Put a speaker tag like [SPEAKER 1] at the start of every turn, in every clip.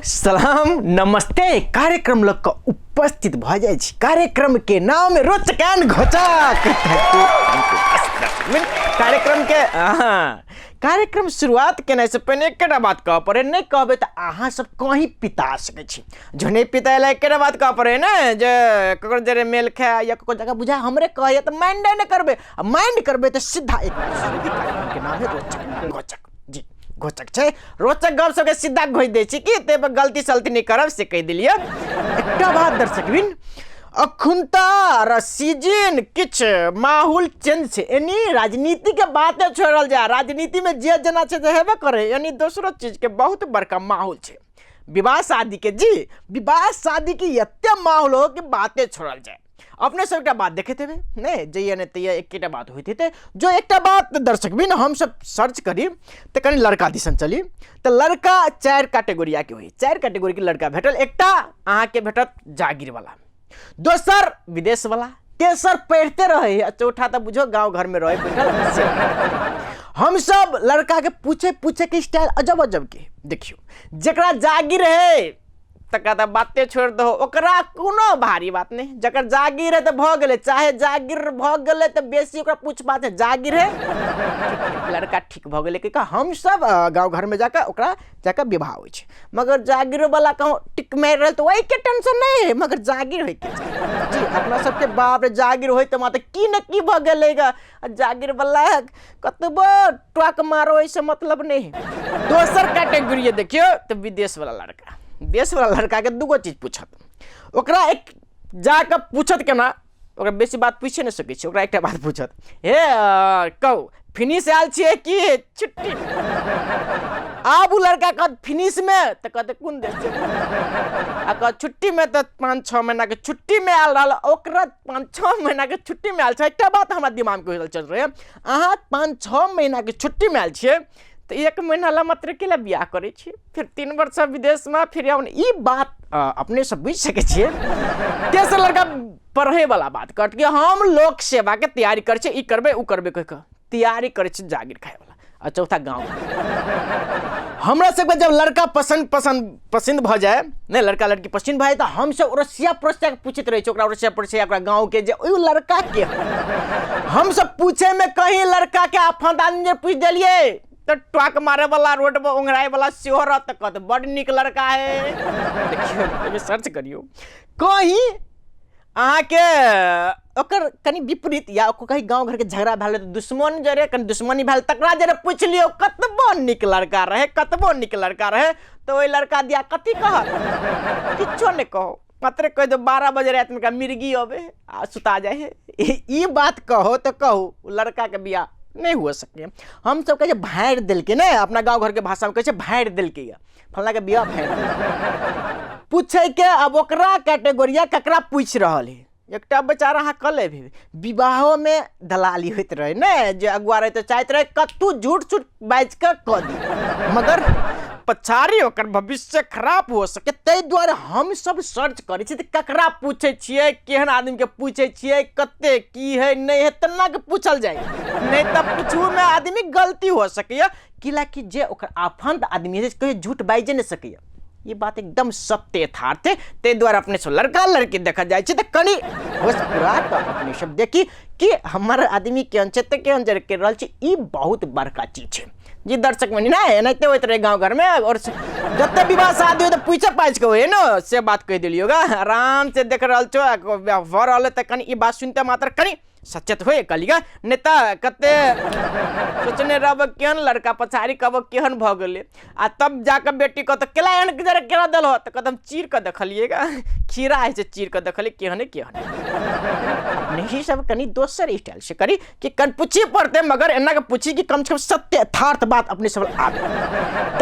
[SPEAKER 1] सलाम, नमस्ते। कार्यक्रम लग कऽ उपस्थित भऽ जाइ छी। कार्यक्रम के नाम रोचक एंड घोचक। कार्यक्रम के हाँ, कार्यक्रम शुरुआत केनाइ से पहिने एकेटा बात कहऽ पड़े, नहि कहबै तऽ अहाँ सब कहीं पिता सकै छी। जो नहि पिताएल एकेटा बात कहऽ पड़े ने जे ककरो जरे मेल खाय या ककरो जगह बुझा हमरे कहैया तऽ माइंडे नहि करबै, आ माइंड करबै तऽ सीधा एक कार्यक्रम के नाम है रोचक घोचक। जी घोचक छै, रोचक गप सबके सीधा घोचि दै छी कि ताहि पर गलती सलती नहि करब से कहि देलियै। एकटा बात दर्शकबिन, अखुनता सीजन किछु माहौल चेंज छै, यानी राजनीतिके बाते छोड़ल जाय, राजनीतिमे जे जेना छै से हेबे करै, यानी दोसरो चीजके बहुत बड़का माहौल छै विवाह शादीके। जी विवाह शादीके एते माहौल हो कि बाते छोड़ल जाय। अपने सब एकटा बात देखैत हेबै नहि, जइए नहि तइए एकेटा बात होइत हेतै। जो एकटा बात दर्शक भी हमसब सर्च करी तऽ कनि लड़का दिसन चली तऽ लड़का चारि कैटेगोरियाके होइ, चारि कैटेगोरीके लड़का भेटल। एकटा अहाँके भेटत जागीरवला, दोसर विदेशवला, तेसर पढ़िते रहै, आ चौथा तऽ बुझो गाँव घरमे रहै बैठल। से हमसब लड़काके पूछे पूछेके स्टाइल अजब अजबके देखियौ। जकरा जागीर है तकरा तऽ बाते छोड़ि दहो, ओकरा कोनो भारी बात नहि। जकर जागीर है तऽ भऽ गेलै, चाहे जागीर भऽ गेलै तऽ बेसी ओकरा पूछ बात है, जागीर है लड़का ठीक भऽ गेलै कि हमसब गाँव घरमे जाकऽ ओकरा जाकऽ विवाह होइ छै। मगर जागीरोवला कहूँ टिक मारि रहल तऽ ओहिके टेंशन नहि है, मगर जागीर होइके चाही। जी अपना सबके बाप रे जागीर होइ तऽ मात्र की ने की भऽ गेलै ग, आ जागीरवला कतबो ट्रक मारो एहिसँ मतलब नहि है। दोसर कैटेगरी देखियौ तऽ विदेशवला लड़का, विदेशवला लड़काके दूगो चीज पूछत, ओकरा एक जाकऽ पूछत केना, ओकरा बेसी बात पूछे नहि सकै छी, ओकरा एकटा बात पूछत, हे कहू फिनिश आयल छियै कि छुट्टी? आब ओ लड़का कहत फिनिशमे तऽ कहतै कोन देश छै, आ कहत छुट्टीमे तऽ 5-6 महीनाके छुट्टीमे आयल रहल। ओकरा 5-6 महीनाके छुट्टीमे आयल छै। एकटा बात हमरा दिमागमे घुसल चल रहै, अहाँ 5-6 महीनाके छुट्टीमे आयल छियै तऽ 1 महीना ला मात्र के ला बियाह करै छियै, फिर 3 वर्ष विदेशमे, फिर ई बात अपने सब बुझि सकै छियै। तेसर लड़का पढ़ैवला बात कहत कि हम लोक सेवाके तैयारी करै छियै, ई करबै ओ करबै कहि कऽ तैयारी करै छियै जागीर खायवला। आ चौथा गाँव हमरा सबके जब लड़का पसन्द पसन्द पसन्द भऽ जाय, नहि लड़का लड़की पसन्द भऽ जाय तऽ हमसब अड़ोसिया पड़ोसियाके पूछैत रहै छी, ओकरा अड़ोसिया पड़ोसिया ओकरा गाँवके जे ओहि लड़काके हमसब पूछैमे कहीं लड़काके आफत आदमी जे पूछि देलियै तऽ ट्रक मारैवला रोड पर ओंघरायवला सेहो रहत तऽ कहत बड्ड नीक लड़का है। देखियौ एहिमे सर्च करियौ कहीं अहाँके ओकर कनि विपरीत या ओकर कहीं गाँव घरके झगड़ा भेल तऽ दुश्मन जरे कनि दुश्मनी भेल तकरा जरे पूछि लियौ, कतबो नीक लड़का रहै, कतबो नीक लड़का रहै तऽ ओहि लड़का दिया कथी कहत, किछो नहि कहो, मात्र कहि दो 12 बजे रातिमे ओकरा मिर्गी अबै है आ सुता जाइ है, ई बात कहो तऽ कहू लड़काके बियाह नहि हुअ सकैए। हमसब कहै छै भाँड़ि देलकै ने, अपना गाँव घरके भाषामे कहै छै भाँड़ि देलकै यऽ, फल्लाँके बियाह भाँड़ि देलकै। पूछैके आब ओकरा कैटेगोरिया ककरा पूछि रहल है, एकटा बेचारा अहाँ कऽ लेबै। विवाहोमे दलाली होइत रहै ने, जे अगुआ रहै तऽ चाहैत रहै कतहु झूठ सूठ बाजि कऽ कऽ दी, मगर पछाड़ी ओकर भविष्य खराब हो सके, ताहि दुआरे हमसब सर्च करै छी तऽ ककरा पूछै छियै, केहन आदमीके पूछै छियै, कते की है नहि है तेना के पूछल जाइ, नहि तऽ पूछूमे आदमी गलती हो सकैए, किएकि जे ओकर आफन्त आदमी है कहियो झूठ बाजिए नहि सकैए। ई बात एकदम सत्य यथार्थ है। ताहि दुआरे अपने सब लड़का लड़की देखल जाइ छै तऽ कनि होश पूरा कऽ अपने सब देखी कि हमर आदमी केहन छै तऽ केहन जर करि रहल छै, ई बहुत बड़का चीज छै। जी दर्शक बनी ने एनाहिते होइत रहै गाँव घरमे, आओर जते विवाह शादी होइ तऽ पूछे पाछि कऽ होइ ने, से बात कहि देलियौ गा। आराम से देख रहल छौ भऽ रहल है तऽ कनि ई बात सुनिते मात्र कनि सचेत होए कहलियै, नहि तऽ कते सोचने रहब केहन लड़का पछाड़ी कहब केहन भऽ गेलै, आ तब जाकऽ बेटी कहत केला एहन जरा केना देलहो, तऽ कहत हम चीर कऽ देखलियै गा, खीरा होइ छै चीर कऽ देखलियै केहने केहन। अपने ही सब कनि दोसर स्टाइल से करी कि कनि पूछी पड़तै, मगर एना के पूछी कि कम से कम सत्य यथार्थ बात अपने सब आबे।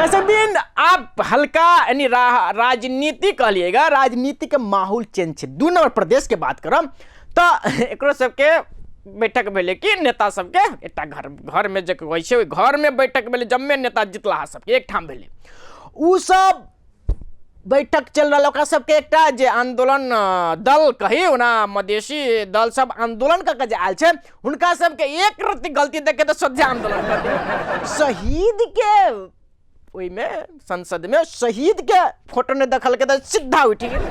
[SPEAKER 1] दसबिन आप हल्का यानी राजनीति कहलिएगा, राजनीति के माहौल चेंज छै। 2 नंबर प्रदेश के बात करब तऽ एकरो सबके बैठक भेलै कि नेता सबके एकटा घर घरमे जे होइ छै ओहि घरमे बैठक भेलै, जम्मे नेता जितलाहा सबके एकठाम भेलै, ओ सब बैठक चलि रहल। ओकरा सबके एकटा जे आन्दोलन दल कही, ओना मधेशी दल सब आन्दोलन कऽ के जे आयल छै हुनका सबके एक रत्ती गलती देखे तऽ सोझे आन्दोलन कर दे। शहीदके ओहिमे संसदमे शहीदके फोटो नहि देखलकै तऽ सीधा उठि गेल।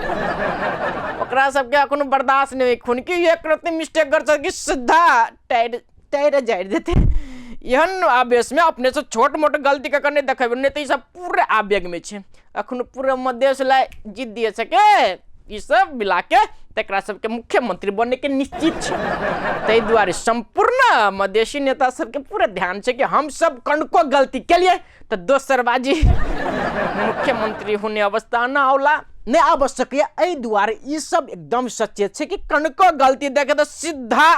[SPEAKER 1] ओकरा सबके एखनो बर्दाश्त नहि होइ खून कि एक रत्ती मिस्टेक कर कि सीधा टायर टायर जारि देतै। एहन आवेशमे अपनेसँ छोट मोट गलती कऽ कऽ नहि देखेबै, नहि तऽ ईसब पूरा आवेगमे छै। एखनो पूरा मधेश लए जीत दिए सके ईसब मिलाके तकरा सबके मुख्यमंत्री बनैके निश्चित छै। ताहि दुआरे सम्पूर्ण मधेशी नेता सबके पूरा ध्यान छै कि हमसब कनको गलती केलियै तऽ दोसर बाजी मुख्यमंत्री होने अवस्था न औला नहि आबि सकैए। एहि दुआरे ईसब एकदम सचेत छै कि कनको गलती देखे तऽ सीधा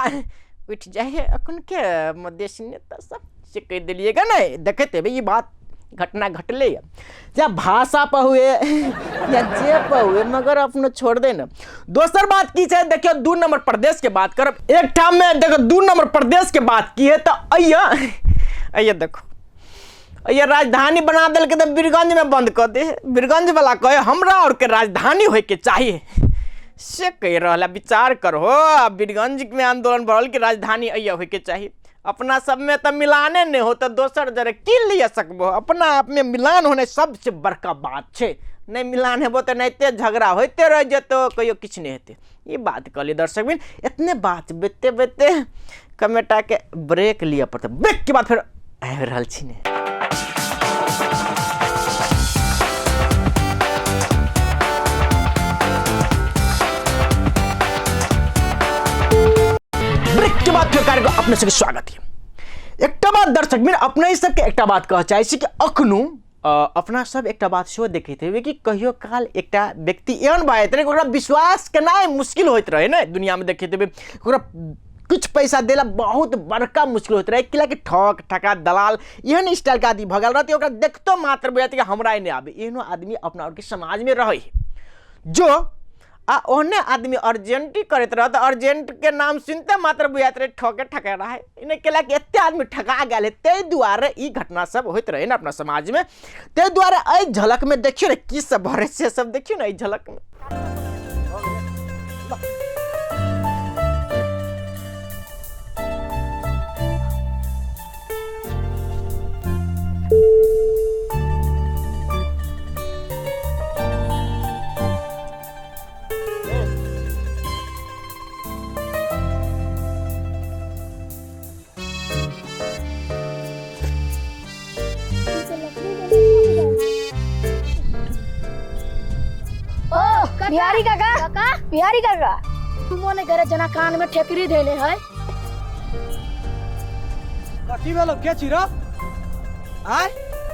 [SPEAKER 1] उठि जाइ है एखनके मधेशी नेता सब। से कहि देलियै गे नहि देखैत हेबै ई बात घटना घटलै यऽ, या भाषा पर हुए या जे पर हुए, मगर अपनो छोड़ दे ने। दोसर बात की छै, देखियौ 2 नंबर प्रदेश के बात करब एक ठाम में। देखो 2 नंबर प्रदेश के बात की है तऽ अइया अइया देखो अइया राजधानी बना देलकै तऽ बीरगंज में बंद कऽ दे। बीरगंज वाला कहे हमरा और के राजधानी होय के चाहिए, से कहि रहल है। विचार करहो, आ बीरगंज में आंदोलन भऽ रहल कि राजधानी अइया होय के चाहिए। अपना सब में तऽ मिलाने नहि हो तऽ दोसर जरे की लिअ सकबो। अपना आप में मिलान होनाइ सबसे बड़का बात छै। नहि मिलान हेबो तऽ एनाहिते झगड़ा होइते रहि जेतौ, कहियो किछु नहि हेतै। ई बात कहलियै दर्शक बिन। एतने बात बेते बेते कमेटाके ब्रेक लिअ पड़तै। ब्रेक के बाद फेर आबि रहल छी ने। ब्रेक के बाद फेर कार्यक्रम अपने सबके स्वागत है। एकटा बात दर्शक मित्र अपने सबके एकटा बात कह चाहै छी कि अखनो अपना सब एकटा बात सेहो देखैत हेबै कि कहियो काल एकटा व्यक्ति एहन भऽ जाइत रहै कि ओकरा विश्वास केनाइ मुश्किल होइत रहै ने। दुनियामे देखैत हेबै ओकरा किछु पैसा देला बहुत बड़का मुश्किल होइत रहै, किएकि ठक ठका दलाल एहन स्टाइलके आदमी भऽ गेल रहतै, ओकरा देखतो मात्र बुझाइत कि हमरा नहि आबै। एहनो आदमी अपना आरके समाजमे रहै जो आ ओहने आदमी अर्जेंटी करैत रहत, अर्जेंटके नाम सुनिते मात्र बुझाइत रहै ठके ठके रहै। इने केला कि एते आदमी ठका गेल है, ताहि दुआरे ई घटना सब होइत रहै ने अपना समाजमे। ताहि दुआरे एहि झलकमे देखियौ ने की सब भऽ रहल छै, से सब देखियौ ने एहि झलकमे।
[SPEAKER 2] बिहारी काका, बिहारी काका, तुमो नहीं करे जना कान में ठेकरी देले है।
[SPEAKER 3] कथी भेलो के छी रो? आय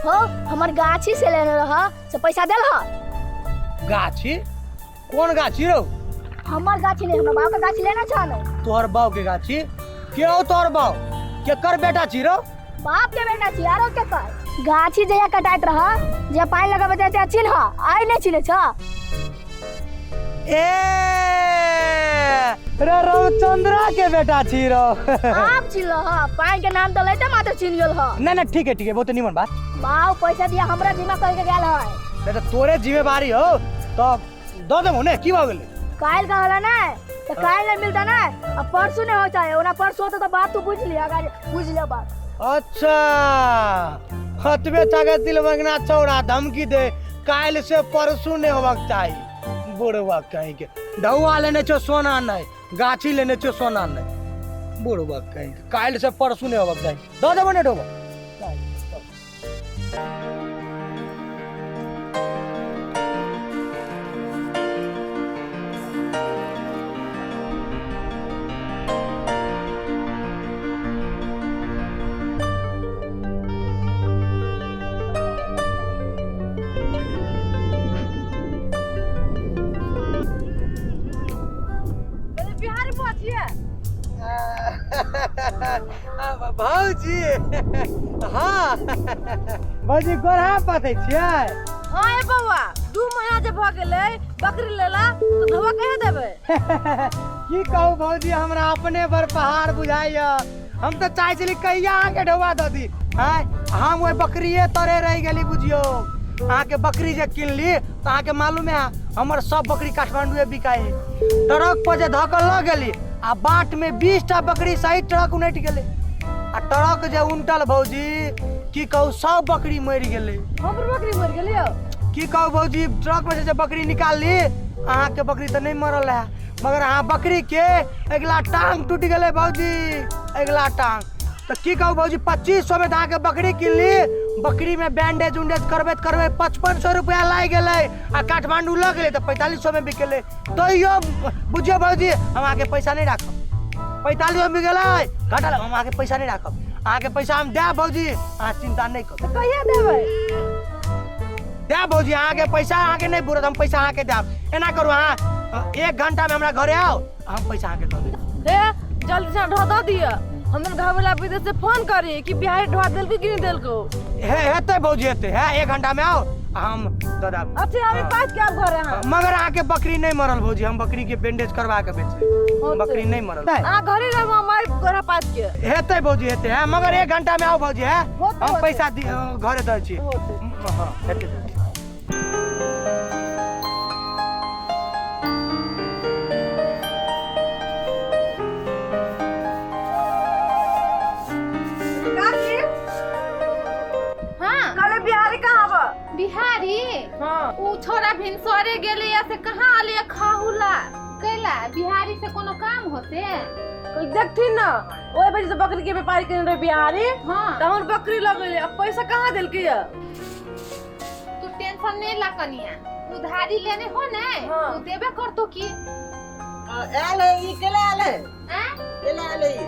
[SPEAKER 2] हो हमर गाछी से लेने रह से पैसा देल ह।
[SPEAKER 3] गाछी? कोन गाछी रो?
[SPEAKER 2] हमर गाछी नहीं, हमर बाप के गाछी लेना छा ने।
[SPEAKER 3] तोहर बाप के गाछी? के हो तोहर बाप? केकर बेटा छी रो?
[SPEAKER 2] बाप के बेटा छी आरो केकर? गाछी जहिया कटाइत रह, जे पानि लगाबे जाय चिन्ह, आइ नहीं चिन्ह छ।
[SPEAKER 3] ए रे रामचंद्रा के बेटा छी रो।
[SPEAKER 2] आप चिन्ह ह, पानि के नाम तो लेते मात्र चिन्ह गेल ह।
[SPEAKER 3] ना ना ठीक है ठीक है, बहुत निमन बात।
[SPEAKER 2] बाप पैसा दिया हमरा जिम्मा कह के गेल है।
[SPEAKER 3] नहीं तो तोरे जिम्मेवारी हो तो दऽ देबो ने, की भऽ गेलै?
[SPEAKER 2] काल्हि कहला ना तो काल्हि नहीं मिलता ना, अब परसों नहीं होता है, ओना परसों होता तो बात तू बुझ लिया, अगर बुझ लिया बात।
[SPEAKER 3] अच्छा खतबे चाहे दिल बगना चौड़ा धमकी दे, काल्हि से परसों नहीं होबाक चाही। बुढ़वा कहीं के ढौआ लेने छो सोना नहीं, गाछी लेने छो सोना नहीं, बुढ़वा कहीं के काल्हि से परसों नहीं होबाक चाही। दऽ देबो ने ढौआ।
[SPEAKER 2] बिहारी पहुँचिए।
[SPEAKER 3] भौजी, हाँ भौजी गोरहा पाथै छियै?
[SPEAKER 4] हाँ ए बौआ, 2 महीना जे भऽ गेलै बकरी लेला, तऽ धोआ कहिया देबै?
[SPEAKER 3] की कहू भौजी, हमरा अपने बड़ पहाड़ बुझाइया। हम तऽ चाहै छली कहिया अहाँके ढौआ दऽ दी। आँय हम ओहि बकरिए तरे रहि गेली बुझियौ। अहाँके बकरी जे किनली तऽ अहाँके मालूम है हमर सब बकरी काठमांडुए बिकाइ है। ट्रक पर जे धऽ कऽ लऽ गेली आ बाट में 20 टा बकरी सहित ट्रक उनटि गेलै। आ आ ट्रक जे उनटल भौजी की कहू सब बकरी मरि गेलै।
[SPEAKER 4] हमरो बकरी मरि गेलियो।
[SPEAKER 3] की कहू भौजी, ट्रक में से जे बकरी निकालली, अहाँके बकरी तऽ नहि मरल रहए, मगर अहाँ बकरी के अगिला टांग टूटि गेलै भौजी, अगिला टांग। तऽ की कहू भौजी, 2500 में तऽ अहाँके बकरी किनली, बकरी में बैंडेज उंडेज करबैत करबैत 5500 रुपया लागि गेलै आ काठमांडू लऽ गेलै तऽ 4500 में बिकेलै। तैयो बुझियौ भौजी, हम अहाँके पैसा नहि राखब। 45 में बिकेलै, घटल, हम अहाँके पैसा नहि राखब, अहाँके पैसा हम देब भौजी, अहाँ चिंता नहि करू।
[SPEAKER 4] तऽ कहिया देबै?
[SPEAKER 3] देब भौजी अहाँके पैसा, अहाँके नहि बुरत, हम पैसा अहाँके देब। एना करू, अहाँ 1 घंटा में हमरा घरे आउ, हम पैसा अहाँके दऽ देब।
[SPEAKER 4] हे, जल्दी से ढो दऽ दिअ, हमर घरवाला विदेश से फोन करी कि बिहारी ढोआ देलको कि नहीं देलको।
[SPEAKER 3] हे हेतै भौजी, हेतै। हे 1 घंटा में आउ, हम दऽ देब।
[SPEAKER 4] अच्छा, अभी पाँच के आब घरे। हाँ,
[SPEAKER 3] मगर अहाँके बकरी नहीं मरल भौजी, हम बकरी के बैंडेज करवा के बेचली, बकरी नहीं मरल।
[SPEAKER 4] अहाँ घरे रहब, हम आबि घरे पाँच के।
[SPEAKER 3] हेतै भौजी, हेतै। है मगर 1 घंटा में आउ भौजी। है
[SPEAKER 4] होतै,
[SPEAKER 3] हम
[SPEAKER 4] होतै।
[SPEAKER 3] पैसा घरे दै छी।
[SPEAKER 4] होतै।
[SPEAKER 3] हाँ, हेतै।
[SPEAKER 4] काकी।
[SPEAKER 5] हाँ।
[SPEAKER 4] काले बिहारी कहाँ बा?
[SPEAKER 5] बिहारी?
[SPEAKER 4] हाँ।
[SPEAKER 5] उ छोरा भिनसरे गेले या से कहाँ आले खाहुला कैला? बिहारी से कोनो काम होते?
[SPEAKER 4] कोई देखथिन ना, ओए बजे से बकरी के व्यापारी केने रहे बिहारी।
[SPEAKER 5] हाँ।
[SPEAKER 4] तऽ हमर बकरी लगेले, अब पैसा कहाँ देलकै या?
[SPEAKER 5] तू टेंशन नहीं ला कनिया, उधारी लेने हो ने।
[SPEAKER 4] हाँ।
[SPEAKER 5] तू देबे करतो की।
[SPEAKER 1] आयल है ई? केला आयल है?
[SPEAKER 5] हैं?
[SPEAKER 1] केला आयल है ई?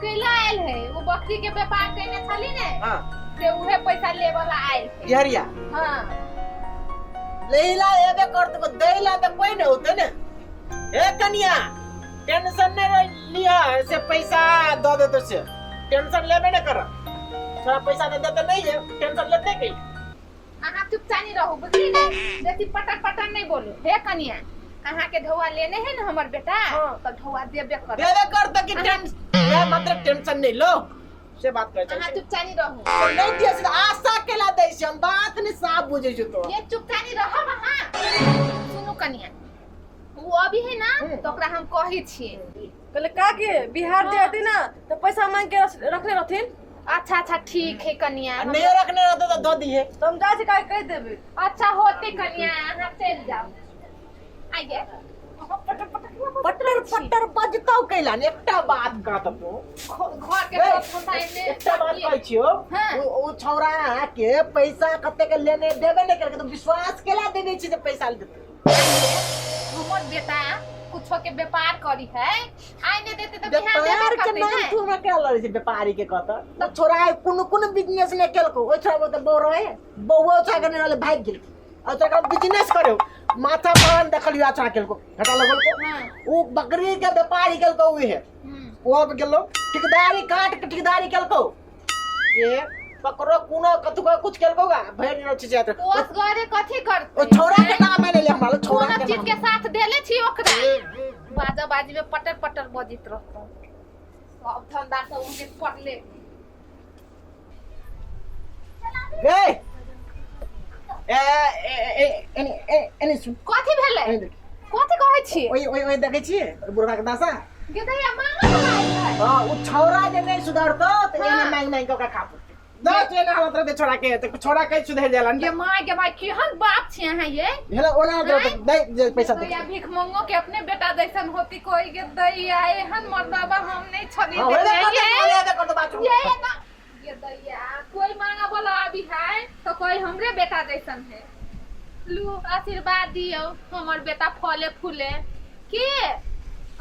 [SPEAKER 5] कैला आयल है? वो बकरी के व्यापार केने छली ने।
[SPEAKER 1] हाँ।
[SPEAKER 5] से उहे पैसा ले वाला आयल है।
[SPEAKER 1] बिहारिया?
[SPEAKER 5] हाँ।
[SPEAKER 1] लैला एबे करत को दैला त कोई न होते ने। ए कनिया, टेंशन नहीं रह लिया, से पैसा दे दे तो से टेंशन लेबे न कर, थोड़ा पैसा दे देते नहीं है, टेंशन लेते की।
[SPEAKER 5] अहाँ चुपचानी रहू, बुझली ने? बेसी पटर पटर नहीं बोलू। हे कनिया, अहाँ के ढौआ लेने है ना हमर बेटा?
[SPEAKER 4] हाँ।
[SPEAKER 5] तो ढौआ देबे कर।
[SPEAKER 1] देबे करत कि टेंशन मतलब टेंशन नहीं लो से बात करे।
[SPEAKER 5] अहाँ चुपचानी रहू।
[SPEAKER 1] नहीं दिया से आशा केला दै छी, हम बात नहीं साफ बुझै छी तो।
[SPEAKER 5] ये चुपचानी रहब अहाँ। सुनू कनिया, वो अभी है ना तो ओकरा हम कहै छियै।
[SPEAKER 4] कहले काकी, बिहार जे हती ना तऽ पैसा मांग के रखने रहथिन।
[SPEAKER 5] अच्छा अच्छा, ठीक है कनिया।
[SPEAKER 1] आ नहीं रखने रहते तो दऽ दिहे।
[SPEAKER 4] तऽ हम जाइ छी, काकी कहि देबै।
[SPEAKER 5] अच्छा होते कनिया, अहाँ चलि जाउ। आइए अहाँ, पटर पटर किया बजैत
[SPEAKER 1] पटर
[SPEAKER 5] रहै छी?
[SPEAKER 1] पटर बजतौ कैला ने? एकटा बात कहत तू।
[SPEAKER 5] घर के
[SPEAKER 1] ए,
[SPEAKER 5] सब धंधा एने
[SPEAKER 1] एकटा बात कहै छियौ।
[SPEAKER 5] हाँ।
[SPEAKER 1] उ छौड़ा के पैसा कते के लेने देबे नहीं करके तो विश्वास केला देने छी जे पैसा देते?
[SPEAKER 5] हमर बेटा कुछो के व्यापार करी है, आइ नहीं देते तऽ बिहान देबे
[SPEAKER 1] व्यापार के
[SPEAKER 5] करतै
[SPEAKER 1] नाम
[SPEAKER 5] ने।
[SPEAKER 1] तू हमरा क्या लड़ै छै व्यापारी के कहत? ओ छोड़ा कोनो कोनो बिजनेस नहीं केलको, ओइ छोड़ा तऽ बौ रहे, बौआ छोड़ा के नहीं रहले, भागि गेल। आ छोड़ा बिजनेस करे माथा पर देखलियो, अच्छा केलको, घटा लगल को।
[SPEAKER 5] हाँ।
[SPEAKER 1] उ बकरी के व्यापारी केलको उहे। ओ अब गेलो ठेकेदारी काट के ठेकेदारी केलको, ये पकड़ो कोनो कतुका कुछ केलको गा भरि दिन छै जात।
[SPEAKER 5] ओ असगरे कथी करतै?
[SPEAKER 1] ओ छोड़ा के नाम ले हमरा छोड़ा
[SPEAKER 5] कोनो
[SPEAKER 1] के
[SPEAKER 5] चीज
[SPEAKER 1] नाम।
[SPEAKER 5] के साथ देले छी ओकरा, बाजा बाजी में पटर पटर बजित रहतो, सब धंधा से उन्हें पड़ले।
[SPEAKER 1] ए ए ए ए एनी एनी सुन।
[SPEAKER 5] कथी भेलै?
[SPEAKER 1] एनी देख।
[SPEAKER 5] कथी कहै छी?
[SPEAKER 1] ओइ ओइ ओइ देखै छियै ओइ बुढ़बा के दशा
[SPEAKER 5] गेदैया मांगऽ वाला आयल है।
[SPEAKER 1] हाँ, उ छौड़ा जे नहीं सुधरतो त एने
[SPEAKER 5] हाँ।
[SPEAKER 1] मांग मांग के ओकरा खा पड़तै। दस एने हालत रहतै छोड़ा के त छोड़ा के सुधर जाला।
[SPEAKER 5] गे माय गे माय, केहन बाप छी अहाँ ये?
[SPEAKER 1] हेला ओना हालत रहतै, नहीं जे पैसा दे।
[SPEAKER 5] दैया भीख मंगो के अपने बेटा जैसन होती कोई। गे दैया, एहन मर्दाबा हम नहीं छली।
[SPEAKER 1] हाँ, होबे
[SPEAKER 5] देने
[SPEAKER 1] करतै,
[SPEAKER 5] ये।
[SPEAKER 1] होबे करतै बात।
[SPEAKER 5] ये ना ये दैया, कोई मांगा वाला अभी है तो कोई हमरे बेटा जैसन है। लू आशीर्वाद दियो, हमर बेटा फले फूले के।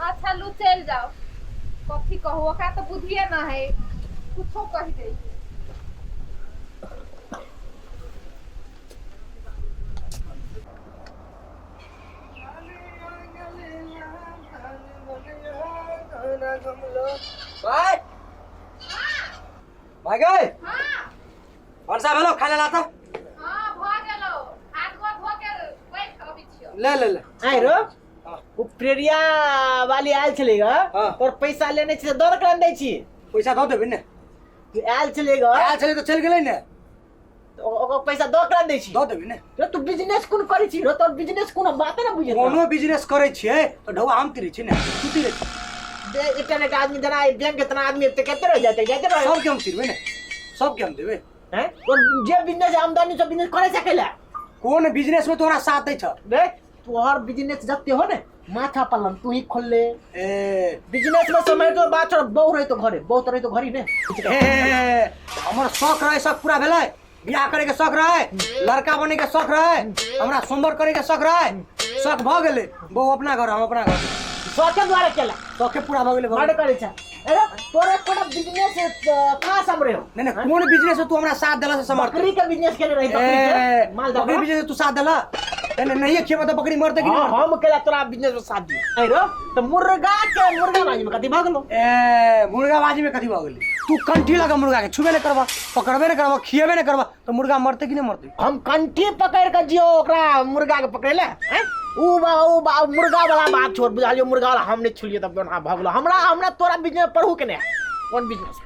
[SPEAKER 5] अच्छा लू, चल जाओ। कथी कहू, ओकरा तो बुद्धिए ना है, कुछो कह दे।
[SPEAKER 3] भाइ, भाइ गई।
[SPEAKER 5] हाँ।
[SPEAKER 3] भन्सा भेलौ खाना ला त।
[SPEAKER 5] हाँ, भऽ गेलौ। हाथ गोर धो के बैठ, अबै छियौ।
[SPEAKER 3] ले ले ले।
[SPEAKER 1] आइ रो, उ प्रेरिया वाली आयल छलै ग।
[SPEAKER 3] हाँ।
[SPEAKER 1] तोर पैसा लेने छी, दऽ करा दै छी।
[SPEAKER 3] पैसा दऽ देबै ने।
[SPEAKER 1] तू आयल छलै ग?
[SPEAKER 3] आयल छलै तऽ चलि गेलै ने।
[SPEAKER 1] तऽ ओकर पैसा दऽ करा दै छी।
[SPEAKER 3] दऽ देबै ने।
[SPEAKER 1] रे, तू बिजनेस कोन करै छी रो? तोर बिजनेस कोन, बाते ने बुझै।
[SPEAKER 3] कोनो बिजनेस करै छियै तऽ ढौआ हम तिरै छी ने तू तिरै छी?
[SPEAKER 1] एकटा आदमी देना बैंक इतना आदमी एते कते रह जाते जाते रह
[SPEAKER 3] सबके हम सिरबै ने, सबके हम देबै।
[SPEAKER 1] हैं और जे बिजनेस आमदनी सब बिजनेस करे सकेला।
[SPEAKER 3] कोन बिजनेस में तोरा साथ दै छ?
[SPEAKER 1] रे तोहर बिजनेस जते हो ने माथा पालन तू ही खोल ले।
[SPEAKER 3] ए
[SPEAKER 1] बिजनेस में समय तो बात छोड़, बहु रही तो घरे, बहुत रही तो घरी ने।
[SPEAKER 3] ए, हमर शौक रहे, शौक पूरा भेलै। बियाह करे के शौक रहे, लड़का बने के शौक रहे, हमरा सोमवार करे के शौक रहे, शौक भ गेलै। बहु अपना घर, हम अपना घर।
[SPEAKER 1] शौके द्वारा केला।
[SPEAKER 3] शौके पूरा भ गेलै, भ
[SPEAKER 1] बड़
[SPEAKER 3] गेलै।
[SPEAKER 1] करे छे। अरे तोरा कोना बिजनेस कहाँ समरे हो?
[SPEAKER 3] नहीं नहीं, कोन बिजनेस तू हमरा साथ देला से समर्थ?
[SPEAKER 1] बकरी के बिजनेस केने रही, बकरी
[SPEAKER 3] ए,
[SPEAKER 1] के माल
[SPEAKER 3] बकरी बिजनेस तू साथ देला? नहीं नहीं, नहीं खेबा तो बकरी मरते कि नहीं?
[SPEAKER 1] हाँ, हम केला तोरा बिजनेस में साथ दी। अरे तो मुर्गा के मुर्गा बाजी में कथी भऽ गेलो?
[SPEAKER 3] ए मुर्गा बाजी में कथी भऽ गेलै? तू कंठी लगा मुर्गा के छुबे नहीं करबा, पकड़बे नहीं करबा, खिएबे नहीं करबा, तो मुर्गा मरते कि नहीं मरते?
[SPEAKER 1] हम कंठी पकड़ के जियो ओकरा मुर्गा के पकड़े ले, हैं? ऊ बा, ऊ बा, मुर्गा वाला बात छोड़, बुझालियो मुर्गा वाला हम नहीं छुलियो तब ना भऽ गेलो। हमरा हमरा तोरा बिजनेस पढ़ू के नहीं, कोन बिजनेस?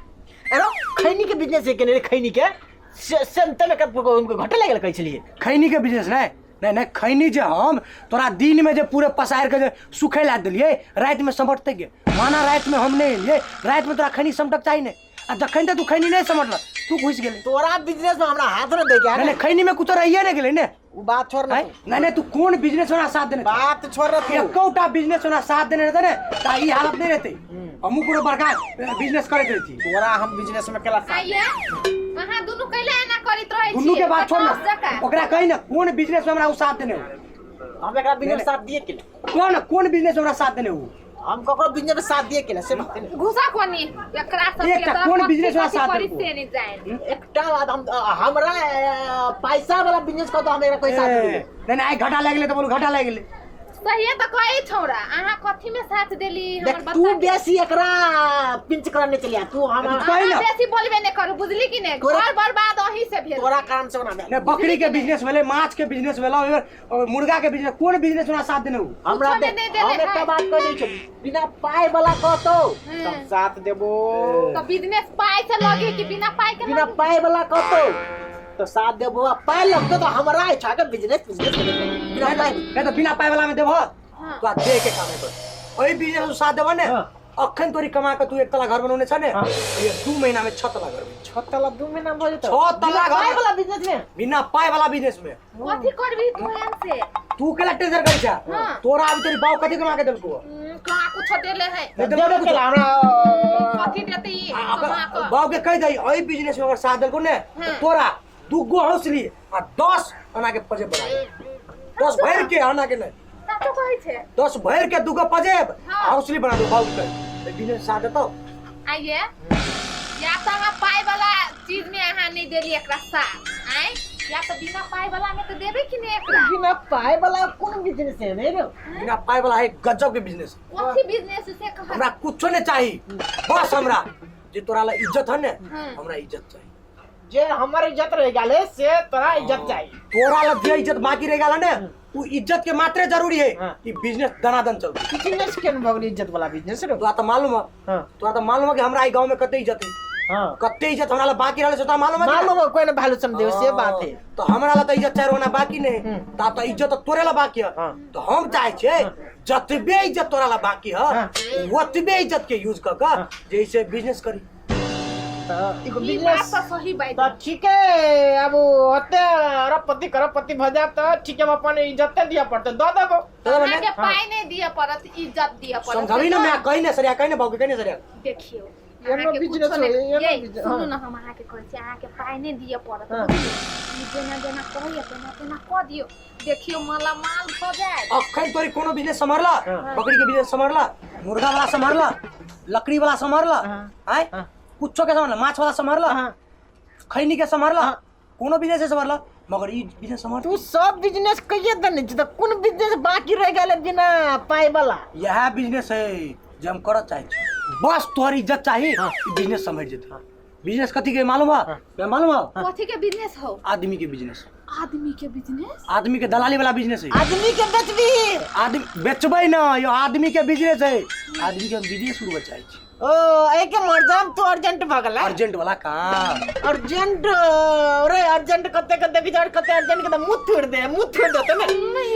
[SPEAKER 1] अरे खैनी के बिजनेस है के नहीं? खैनी के से से तमे के उनको घटे लागल कहै छलिए।
[SPEAKER 3] खैनी के बिजनेस नहीं, नहीं नहीं, खैनी जे हम तोरा दिन में जे पूरे पसार के जे सुखै ला देलिए, रात में समटते गे। माना रात में हम नहीं एलिए, रात में तोरा खैनी समटक चाही नहीं, आ जखन तक तू खैनी नहीं समटल तू घुस गेले।
[SPEAKER 1] तोरा बिजनेस में हमरा हाथ न दे के
[SPEAKER 3] नहीं, नहीं, खैनी में कुछ रहिए नहीं गेलै ने।
[SPEAKER 1] उ बात छोड़ ना
[SPEAKER 3] नहीं, नहीं, नहीं, तू कोन बिजनेस वाला साथ देने?
[SPEAKER 1] बात छोड़ ना तू।
[SPEAKER 3] एकोटा बिजनेस वाला साथ देने रहते ने त ई हालत नहीं रहते। हमहू कोनो बड़का बिजनेस करैत रहती।
[SPEAKER 1] तोरा हम बिजनेस में केला साथ।
[SPEAKER 5] आइए अहाँ दुनू कैला एना करैत रहै
[SPEAKER 3] दुनू के
[SPEAKER 5] छियै?
[SPEAKER 3] बात छोड़ ना,
[SPEAKER 5] बदमाश जकाँ।
[SPEAKER 3] ओकरा कही ना कोन बिजनेस में हमरा उ साथ देने हो?
[SPEAKER 1] हम एकरा बिजनेस साथ दिए के
[SPEAKER 3] कोन कोन बिजनेस में हमरा साथ देने हो?
[SPEAKER 1] हम ककरो बिजनेस में साथ दिए के से बात नहीं।
[SPEAKER 5] घुसा कोनी एकरा सब के
[SPEAKER 3] एकटा
[SPEAKER 5] तऽ
[SPEAKER 3] कोन
[SPEAKER 5] कथी
[SPEAKER 3] बिजनेस वाला
[SPEAKER 5] कथी
[SPEAKER 3] साथ
[SPEAKER 5] करी
[SPEAKER 3] देलको?
[SPEAKER 5] से नहीं जाए।
[SPEAKER 1] एकटा बात हम हमरा पैसा वाला बिजनेस कह तो हम एकरा कोई साथ
[SPEAKER 3] ए,
[SPEAKER 1] दिए।
[SPEAKER 3] नहीं नहीं, आइ घाटा लागि गेलै तऽ बोलू घाटा लागि गेलै।
[SPEAKER 5] सहिए तऽ कहै छौड़ा अहाँ कथी में साथ देली हमर
[SPEAKER 1] देख
[SPEAKER 5] बच्चा
[SPEAKER 1] तू
[SPEAKER 5] के?
[SPEAKER 1] बेसी एकरा पिंच करने चलिया तू हम
[SPEAKER 3] कही ना।
[SPEAKER 5] अहाँ बेसी बोलबे नहि करू बुझली कि नहि?
[SPEAKER 1] तोरा-
[SPEAKER 5] घर बर्बाद अहीं से भेल।
[SPEAKER 1] तोरा कारण से बना भेल।
[SPEAKER 3] नहीं, बकरी के बिजनेस भेलै, माछ के बिजनेस भेलै, और मुर्गा के बिजनेस, कोन बिजनेस वाला साथ देने हो?
[SPEAKER 1] हमरा
[SPEAKER 5] कुछो
[SPEAKER 1] देख,
[SPEAKER 5] नहि देले
[SPEAKER 1] हम एकटा
[SPEAKER 5] है।
[SPEAKER 1] बात कह दै छियौ, बिना पाय वाला कहतौ
[SPEAKER 5] हम्म।
[SPEAKER 1] तब साथ देबो।
[SPEAKER 5] तऽ बिजनेस पाइ से लगे कि बिना पाइ के
[SPEAKER 1] बिना
[SPEAKER 5] लगे?
[SPEAKER 1] पाय वाला कहतौ तो साथ देबो, आ पाय लगतौ तो हमरा इच्छा के बिजनेस बिजनेस करे के। बिना पाय
[SPEAKER 3] नहीं तो बिना पाय वाला में देबो।
[SPEAKER 5] हाँ।
[SPEAKER 3] तो आ दे के काम है तोर। ओहि बिजनेस में साथ देबो ने,
[SPEAKER 1] हाँ।
[SPEAKER 3] अखन तोरी कमा के तू एक तला घर बनौने छ ने,
[SPEAKER 1] हाँ।
[SPEAKER 3] ये 2 महीना में 6 तला घर बनि।
[SPEAKER 1] 6 तला 2 महीना में भऽ जेतौ।
[SPEAKER 3] 6 तला
[SPEAKER 1] बिना
[SPEAKER 3] घर।
[SPEAKER 1] पाय वाला बिजनेस में।
[SPEAKER 3] बिना पाय वाला बिजनेस में।
[SPEAKER 5] कथी करबी तू एहन से?
[SPEAKER 3] तू केला टेंशन करै छ?
[SPEAKER 5] हाँ।
[SPEAKER 3] तोरा अभी तोरी बाऊ कथी कमा के देलको?
[SPEAKER 5] कहाँ कुछो देले है।
[SPEAKER 3] नहीं
[SPEAKER 1] देबे
[SPEAKER 3] देलको
[SPEAKER 1] केला हमरा।
[SPEAKER 5] कथी देते ई?
[SPEAKER 3] आ,
[SPEAKER 5] कमा कऽ।
[SPEAKER 3] बाऊ के कहि दही एहि बिजनेस में अगर साथ देलको ने, तो
[SPEAKER 5] हाँ।
[SPEAKER 3] तोरा 2 गो हौसली आ 10 अना के पजेब बना दे। 10 भरि के अना के नहीं।
[SPEAKER 5] साचो कहै छै।
[SPEAKER 3] 10 भरि के 2 गो पजेब
[SPEAKER 5] हाँ।
[SPEAKER 3] आ हौसली बना दो बाऊ के। एहि बिजनेस साथ देतौ?
[SPEAKER 5] आइए या तऽ अहाँ पाइ वाला चीज में अहाँ नहीं देली एकरा साथ, आँय? या तऽ बिना पाइ वाला में तऽ देबै कि नहि एकरा?
[SPEAKER 1] बिना पाय वाला कोन बिजनेस है नहीं रे?
[SPEAKER 3] बिना पाइ वाला है गजब के बिजनेस।
[SPEAKER 5] कथी बिजनेस से कह?
[SPEAKER 3] हमरा कुछो नहीं चाही, बस हमरा जे तोरा ला इज्जत है ने,
[SPEAKER 5] हाँ।
[SPEAKER 3] हमरा इज्जत चाही।
[SPEAKER 1] जे हमर इज्जत रह गेले से तोरा इज्जत चाही।
[SPEAKER 3] तोरा ला जे इज्जत बाकी रह गेल ने, उ इज्जत के मात्रे जरूरी है
[SPEAKER 1] हाँ।
[SPEAKER 3] कि बिजनेस दनादन चलते।
[SPEAKER 1] बिजनेस केन भऽ गेलै इज्जत वाला बिजनेस रे?
[SPEAKER 3] तोरा तऽ मालूम है।
[SPEAKER 1] हाँ।
[SPEAKER 3] तोरा तऽ मालूम है कि हमरा ई गांव में कते इज्जत है।
[SPEAKER 1] हाँ।
[SPEAKER 3] कते इज्जत हमरा ला बाकी रहले से तोरा मालूम है कि
[SPEAKER 1] मालूम है, कोई ना भालू समझे से बात है।
[SPEAKER 3] तो हमरा ला तऽ इज्जत चाहे होना बाकी नहीं,
[SPEAKER 1] हम्म।
[SPEAKER 3] ता तऽ इज्जत तऽ तोरे ला बाकी है।
[SPEAKER 1] हाँ।
[SPEAKER 3] तो हम चाहे छियै जतबे इज्जत तोरा ला बाकी है,
[SPEAKER 1] हाँ।
[SPEAKER 3] ओतबे इज्जत के यूज कऽ कऽ जैसे बिजनेस करी।
[SPEAKER 1] तऽ एगो
[SPEAKER 5] ई
[SPEAKER 1] बिजनेस
[SPEAKER 5] बात तऽ सही बात।
[SPEAKER 1] तऽ ठीक है, अब ओते अरबपति करबपति भऽ जायब तऽ ठीक है, अपन इज्जते दिअ पड़तै, दऽ देबो।
[SPEAKER 3] दऽ देबो ने?
[SPEAKER 5] अहाँके पाइ नहि दिअ पड़त, इज्जत दिअ पड़त।
[SPEAKER 3] समझबही ने मैं, कही ने सरिया, कही ने बाबू, कही ने सरिया।
[SPEAKER 5] देखियौ
[SPEAKER 1] एनो
[SPEAKER 5] अहाँके
[SPEAKER 1] बिजनेस
[SPEAKER 5] कुछो नहि-
[SPEAKER 1] होय, एनो
[SPEAKER 5] यै,
[SPEAKER 1] बिजनेस,
[SPEAKER 5] सुनू
[SPEAKER 1] हाँ।
[SPEAKER 5] ने, हम अहाँके कहै छी अहाँके पाइ नहि दिअ पड़त,
[SPEAKER 1] हाँ।
[SPEAKER 5] बुझलियै? ई जेना जेना कहैया तेना तेना कऽ दियौ, देखियौ मालामाल भऽ जायत।
[SPEAKER 3] अखन तोरी कोनो बिजनेस सम्हारला?
[SPEAKER 1] हाँ।
[SPEAKER 3] बकरी के बिजनेस सम्हारला, मुर्गा वाला सम्हारला, लकड़ी वाला सम्हारला,
[SPEAKER 1] हाँ।
[SPEAKER 3] आय
[SPEAKER 1] हाँ।
[SPEAKER 3] कुछो के सम्हारला, माछ वाला सम्हारला,
[SPEAKER 1] हाँ।
[SPEAKER 3] खैनी के सम्हारला,
[SPEAKER 1] हाँ।
[SPEAKER 3] कोनो बिजनेस से सम्हारला, मगर ई बिजनेस सम्हार।
[SPEAKER 1] तू सब बिजनेस कहिए देने छी तऽ कोन बिजनेस बाकी रह गेल बिना पाइ वाला?
[SPEAKER 3] यह बिजनेस है जे हम करऽ चाहै छी, बस तोहर इज्जत चाही, ई बिजनेस सम्हरि जेतै। बिजनेस कथी के मालूम है? मैं मालूम है?
[SPEAKER 5] कथी के बिजनेस हो?
[SPEAKER 3] आदमी के बिजनेस।
[SPEAKER 5] आदमी के बिजनेस?
[SPEAKER 3] आदमी के दलाली वाला बिजनेस है।
[SPEAKER 1] आदमी के बेचबी?
[SPEAKER 3] आदमी बेचबै ना, यो आदमी के बिजनेस है। आदमी के हम बिजनेस शुरू चाहे छी।
[SPEAKER 1] ओ एके मर जाम तू अर्जेंट भऽ गेलै।
[SPEAKER 3] अर्जेंट वाला काम।
[SPEAKER 1] अर्जेंट रे अर्जेंट कते कते विचार कते अर्जेंट के तऽ मुँह थोड़ दे, मुँह थोड़ देते ने।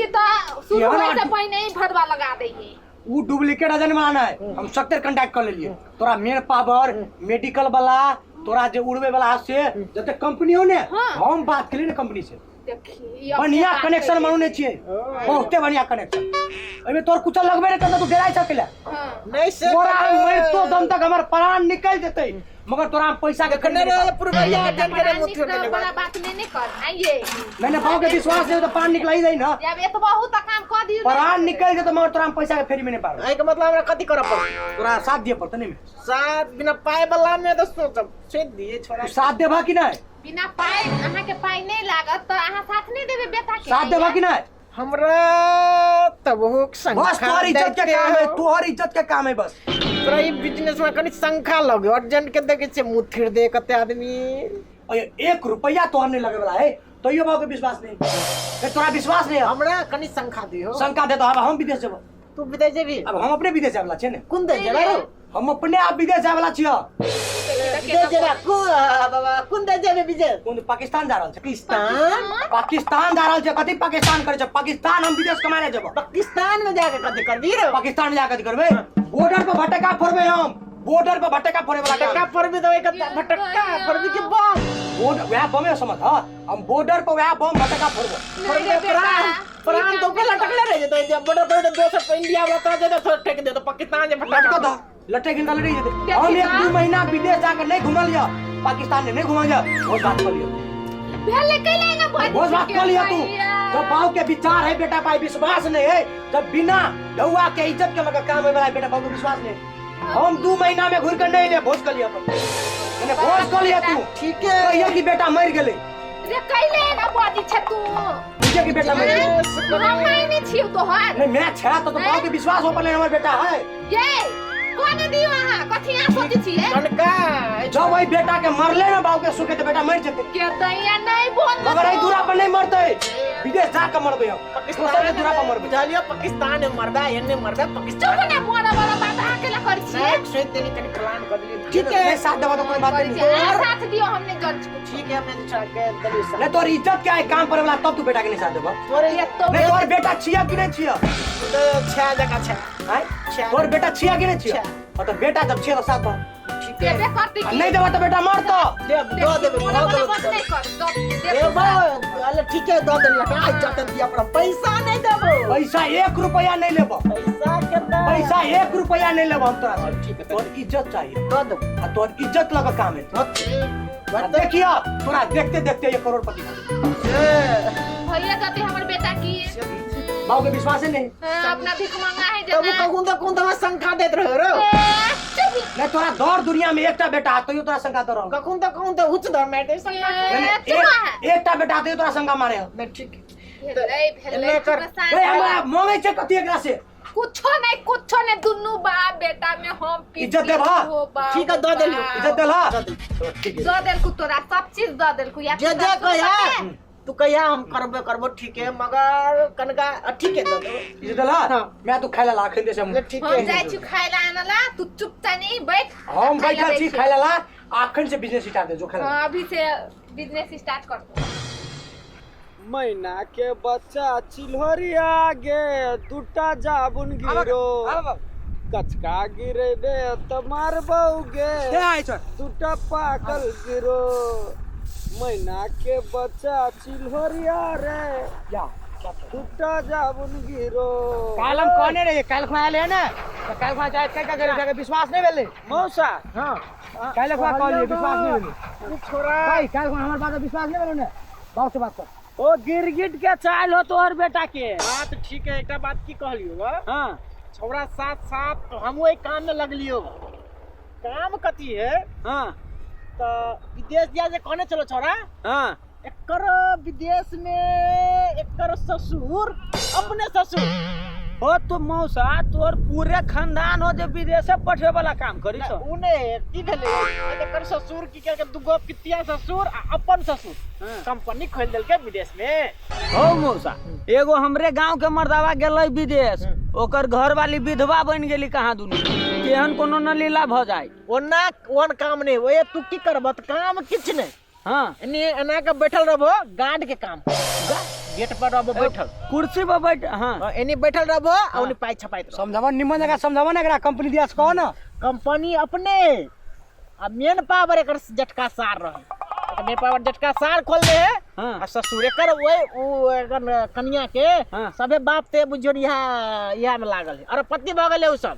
[SPEAKER 5] ई तऽ शुरू
[SPEAKER 3] यार,
[SPEAKER 5] होइ से पहिने ही भरवा लगा दै है।
[SPEAKER 3] उ डुप्लीकेट एजेंट वाला नहीं, हम सत्तर कांटेक्ट कर लेलिए। तोरा मेन पावर मेडिकल वाला, तोरा जे उड़वे वाला से जते कंपनी हो ने, हम बात केली ने कंपनी से।
[SPEAKER 5] देखी
[SPEAKER 3] बढ़िया कनेक्शन मानू छियै, बहुते बढ़िया कनेक्शन। एहिमे तोर कुछ लगबे नहीं करता, तू डेराइ सकेला।
[SPEAKER 1] नहीं से
[SPEAKER 3] तोरा हम मरितो दम तक हमर प्राण निकल जेतै, मगर तोरा हम पैसा के
[SPEAKER 1] देखने रे पुरवैया एजेंट के रे मुथुर देने
[SPEAKER 5] बड़ा बात नहीं ने कर आइए।
[SPEAKER 3] नहीं नहीं, बाबू के विश्वास नहीं तो प्राण निकल जाई ना।
[SPEAKER 5] जब ये तो बहुत काम कर दियो।
[SPEAKER 3] प्राण निकल जेतै मगर तोरा हम पैसा के फेरी में नहीं पारबै।
[SPEAKER 1] एहि के मतलब हमरा कथी करऽ पड़त?
[SPEAKER 3] तोरा साथ दिए पड़तै। नहीं
[SPEAKER 1] साथ बिना पाय वाला में तो सोचब छोड़ दिए छोड़ा।
[SPEAKER 3] तू साथ देबा कि नहीं?
[SPEAKER 5] बिना पाय अहाँ के पाय नहीं लागत तो अहाँ साथ नहीं देबे बेटा के?
[SPEAKER 3] साथ देबा कि नहीं?
[SPEAKER 1] हमरा तबहुक
[SPEAKER 3] बस तोहर इज्जत के काम है, तोहर इज्जत के काम है बस।
[SPEAKER 1] तोरा ई बिजनेस में कनी शंखा लगे, अर्जेंट के देखे छे मुँह थिर दे कते आदमी।
[SPEAKER 3] अरे 1 रुपया तोहर नहीं लगे वाला है, तैयो बाबू के विश्वास नहीं। ए, तोरा विश्वास नहीं है?
[SPEAKER 1] हमरा कनी शंखा दियो।
[SPEAKER 3] शंका दे तो अब हम विदेश जेबो।
[SPEAKER 1] तू विदेश जेबी?
[SPEAKER 3] अब हम अपने विदेश जाय वाला छियै ने।
[SPEAKER 1] कोन देश जेबा रो?
[SPEAKER 3] हम अपने आप विदेश जाय वाला छियै।
[SPEAKER 1] विदेश जेबा कोन बाबा, कोन देश जेबे विदेश?
[SPEAKER 3] कोन पाकिस्तान जा रहल छै।
[SPEAKER 1] पाकिस्तान?
[SPEAKER 3] पाकिस्तान जा रहल छै। कथी पाकिस्तान करै छै? पाकिस्तान हम विदेश कमाय ले जेबो।
[SPEAKER 1] पाकिस्तान में जाके कथी करबी रो?
[SPEAKER 3] पाकिस्तान में जाके कथी करबै? बॉर्डर पर भटका फोड़बै हम। बॉर्डर पर भटका फोड़े वाला
[SPEAKER 1] भटका फोड़बी तो एक भटका फोड़बी के बम?
[SPEAKER 3] बॉर्डर वह बमे समझ। हां, हम बॉर्डर पर वह बम भटका फोड़बै।
[SPEAKER 1] फोड़बे प्राण प्राण तो के लटकले रह जेतै। जब बॉर्डर पर तो दोसर पर इंडिया वाला तो जेतै, तो ठेक दे तो पाकिस्तान जे भटका
[SPEAKER 3] लटका दा लटक गेल लटक जेतै। हम 1-2 महीना विदेश जाके नहीं घुमल या, पाकिस्तान ने नहीं घुमल या, बहुत बात कर लियो।
[SPEAKER 5] भेले कैले ना
[SPEAKER 3] बहुत बात कर लिया तू। जब बाबू के विचार है बेटा पाई विश्वास नहीं है, जब बिना डौआ के इज्जत के लगा काम है वाला बेटा बाबू विश्वास नहीं। हम 2 महीना में घुर कर नहीं ले भोज कर लिया अपन। मैंने भोज कर लिया तू।
[SPEAKER 1] ठीक है।
[SPEAKER 3] कहिया कि बेटा मर गेलै।
[SPEAKER 5] रे कैले ना बाजी छे तू।
[SPEAKER 3] कहिया कि बेटा मर गेलै।
[SPEAKER 5] हम मायने छियौ तोहर।
[SPEAKER 3] नहीं मैं छेड़ा तो बाबू के विश्वास हो पड़ले हमर बेटा है।
[SPEAKER 5] ये कोन दियो अहाँ कथी अहाँ सोचै छियै?
[SPEAKER 1] कनका
[SPEAKER 3] जब वही बेटा के मरले ना बाबू के सुखे तो बेटा मर जेतै।
[SPEAKER 5] के दैया नहीं बोल।
[SPEAKER 3] मगर एहि दूरा पर नहीं मरतै, विदेश जाके मरबै हम। दोसर के दूरा पर मरबै।
[SPEAKER 1] बुझलियो पाकिस्तान में मरदा एने मरदा पाकिस्तान।
[SPEAKER 5] चुप ना मोरा वाला बात अहाँ केला करै छियै?
[SPEAKER 1] सोच देली कनी प्लान कर देली।
[SPEAKER 3] ठीक है, नहीं साथ देबा तो कोई बात नहीं।
[SPEAKER 5] अहाँ साथ दियो हमने जज कुछ।
[SPEAKER 1] ठीक है, हमने छोड़ के देली साथ।
[SPEAKER 3] नहीं तोर इज्जत के आए काम करे वाला तब तू बेटा के नहीं साथ देबा।
[SPEAKER 1] तोरे
[SPEAKER 5] ये तो
[SPEAKER 3] नहीं तोर बेटा छिया कि नहीं छिया?
[SPEAKER 1] तो छह जगह छह।
[SPEAKER 3] आय? तोर बेटा छिया कि नहीं छिया? और तो बेटा जब छिया तो साथ दो।
[SPEAKER 1] ठीक है।
[SPEAKER 5] देबे करतै की?
[SPEAKER 3] नहीं देबा तो बेटा मर तो।
[SPEAKER 1] दे दो देबे,
[SPEAKER 5] मोरा
[SPEAKER 1] दो
[SPEAKER 5] वाला
[SPEAKER 1] देबे।
[SPEAKER 5] बात नहीं कर। दो
[SPEAKER 1] ए
[SPEAKER 5] दे
[SPEAKER 1] बा, अरे ठीक है, दो देली। हटा इज्जत दिया पर पैसा नहीं देबो।
[SPEAKER 3] पैसा 1 रुपया नहीं लेबो।
[SPEAKER 1] पैसा केतना?
[SPEAKER 3] पैसा 1 रुपया नहीं लेबो हम तोरा से।
[SPEAKER 1] ठीक है,
[SPEAKER 3] तोर इज्जत चाहिए।
[SPEAKER 1] दो देबो।
[SPEAKER 3] आ तोर इज्जत लगा काम है। देखियो तोरा देखते देखते ये करोड़पति बन।
[SPEAKER 5] भैया जाते हमर बेटा की
[SPEAKER 3] बाबू के विश्वास है नहीं।
[SPEAKER 5] हाँ, अपना भीख मांगा है
[SPEAKER 1] तब
[SPEAKER 5] जना।
[SPEAKER 1] कहूं तो कहूं तो शंका देत रहो रो।
[SPEAKER 5] ए, चुप।
[SPEAKER 3] नहीं तोरा दौर दुनिया में एकटा बेटा है तैयो तोरा शंका दौर।
[SPEAKER 1] कहूं तो कहूं तो उच्च दर में दे शंका।
[SPEAKER 3] नहीं,
[SPEAKER 5] ए,
[SPEAKER 3] नहीं,
[SPEAKER 5] चुप है।
[SPEAKER 3] एकटा बेटा तैयो तोरा शंका मारे हो।
[SPEAKER 1] नहीं ठीक।
[SPEAKER 5] भेलै भेलै
[SPEAKER 1] एना कर।
[SPEAKER 5] चुप
[SPEAKER 3] ए हमरा मांगे छै कथी एकरा से?
[SPEAKER 5] कुछो नहीं कुछो नहीं, दुनू बाप बेटा में हम पी
[SPEAKER 3] इज्जत देबा?
[SPEAKER 5] हो बाप,
[SPEAKER 1] ठीक है, दऽ देलियौ।
[SPEAKER 5] बाप।
[SPEAKER 3] इज्जत देला?
[SPEAKER 1] ठीक है।
[SPEAKER 5] दऽ देलकू तोरा सब चीज दऽ देलकू। या
[SPEAKER 1] जे जे कहिया तू कहिया हम करबे करबो। ठीक है, मगर कनका ठीक है दऽ देबो।
[SPEAKER 3] इज्जत देला? मैं तू खाय ला अखन दे से हम।
[SPEAKER 1] ठीक
[SPEAKER 5] हम
[SPEAKER 1] है।
[SPEAKER 5] जाइ छी खाय ला आनला, तू चुप तनी बैठ।
[SPEAKER 3] हम
[SPEAKER 5] खाय ला
[SPEAKER 3] बैठल छी
[SPEAKER 5] बैठ।
[SPEAKER 3] खाय ला, अखन से बिजनेस स्टार्ट दे जो खाय ला।
[SPEAKER 5] हाँ, अभी से बिजनेस स्टार्ट कर दो।
[SPEAKER 6] मैना के बच्चा चिल्हरिया गे दूटा जाबुन गिरो, कचका गिरेबे त मारबौ गे, दूटा पाकल गिरो। मैना के बच्चा चिल्हरिया रे दूटा जाबुन गिरो।
[SPEAKER 3] काल हम कहने रहिए, काल खुआ आयल है ना, तो काल खुआ जाए का करे जाके विश्वास नहीं भेलै
[SPEAKER 6] मौसा।
[SPEAKER 3] हां, काल खुआ कहलिए विश्वास नहीं भेलै।
[SPEAKER 6] छोरा
[SPEAKER 3] भाई काल खुआ हमर बात विश्वास नहीं भेलै ने, बाबू से बात कर।
[SPEAKER 6] ओ गिरगिट के चाल हो तोहर बेटा के।
[SPEAKER 1] बात ठीक है, एकटा बात की कहलियो।
[SPEAKER 6] हां,
[SPEAKER 1] छौड़ा साथ साथ हम ओहि काम में लगलियो। काम कथी है?
[SPEAKER 6] हां,
[SPEAKER 1] तो विदेश जा जे कहने चलो छौड़ा।
[SPEAKER 6] हां,
[SPEAKER 1] एकर विदेश में एकर ससुर अपने ससुर
[SPEAKER 6] हो तो मौसा तोर पूरे खानदान हो जे विदेश पठे वाला काम करी छौ।
[SPEAKER 1] उ ने की भेलै, एकर ससुर की केलकै, दुगो पितिया ससुर आ अपन ससुर कंपनी खोल देलकै विदेश में।
[SPEAKER 6] हो मौसा, एगो हमरे गांव के मर्दावा गेलै विदेश, ओकर घर वाली विधवा बन गेली कहाँ दुनू, केहन कोनो न लीला भ जाय।
[SPEAKER 1] ओना ओन काम नहीं ओए, तू की करबह त काम किछु नहीं।
[SPEAKER 6] हाँ,
[SPEAKER 1] एने एना के बैठल रहबो गार्ड के काम, गेट पर रहबो बैठल।
[SPEAKER 6] कुर्सी पर बैठ। हाँ।
[SPEAKER 1] हाँ, एनी बैठल रहबो आ ओनी पाइ छपाइत रहबो।
[SPEAKER 3] समझाबो निमन जगह, समझाबो ना एकरा कंपनी दिया से कहो ना।
[SPEAKER 1] कंपनी अपने आ मेन पावर एकर जटका सार रहे, एकर मेन पावर जटका सार खोल दे है।
[SPEAKER 6] हाँ।
[SPEAKER 1] आ ससुर एकर ओए उ एकर कनिया के।
[SPEAKER 6] हाँ।
[SPEAKER 1] सबे बाप ते बुझियो इहा इहा में लागल है, अरे पति भऽ गेलै उ सब,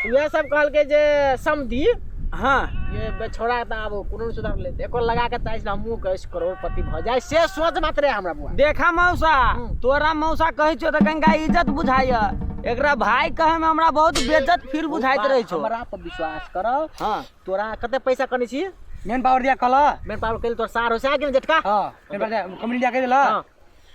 [SPEAKER 1] उएह सब कहलकै जे समधी
[SPEAKER 6] हाँ
[SPEAKER 1] ये बे छोड़ा त आब कोनो नहि सुधार लेते, एको लगा के ताइस हमहूँ कैस करोड़पति भऽ जाय से सोच मात्र है हमरा बुआ।
[SPEAKER 6] देखा मौसा, तोरा मौसा कहै छौ तऽ गंगा इज्जत बुझाइय, एकरा भाई कहे में हमरा बहुत बेइज्जत फील बुझाइत रहै छौ।
[SPEAKER 1] हमरा पर विश्वास कर।
[SPEAKER 6] हाँ।
[SPEAKER 1] तोरा कते पैसा कने छी?
[SPEAKER 3] मेन पावर दिया कहल।
[SPEAKER 1] मेन पावर कइल तोर सार हो से आ गेल झटका।
[SPEAKER 3] हां, मेन पावर दिया कंपनी दिया कहि देला।
[SPEAKER 1] हाँ।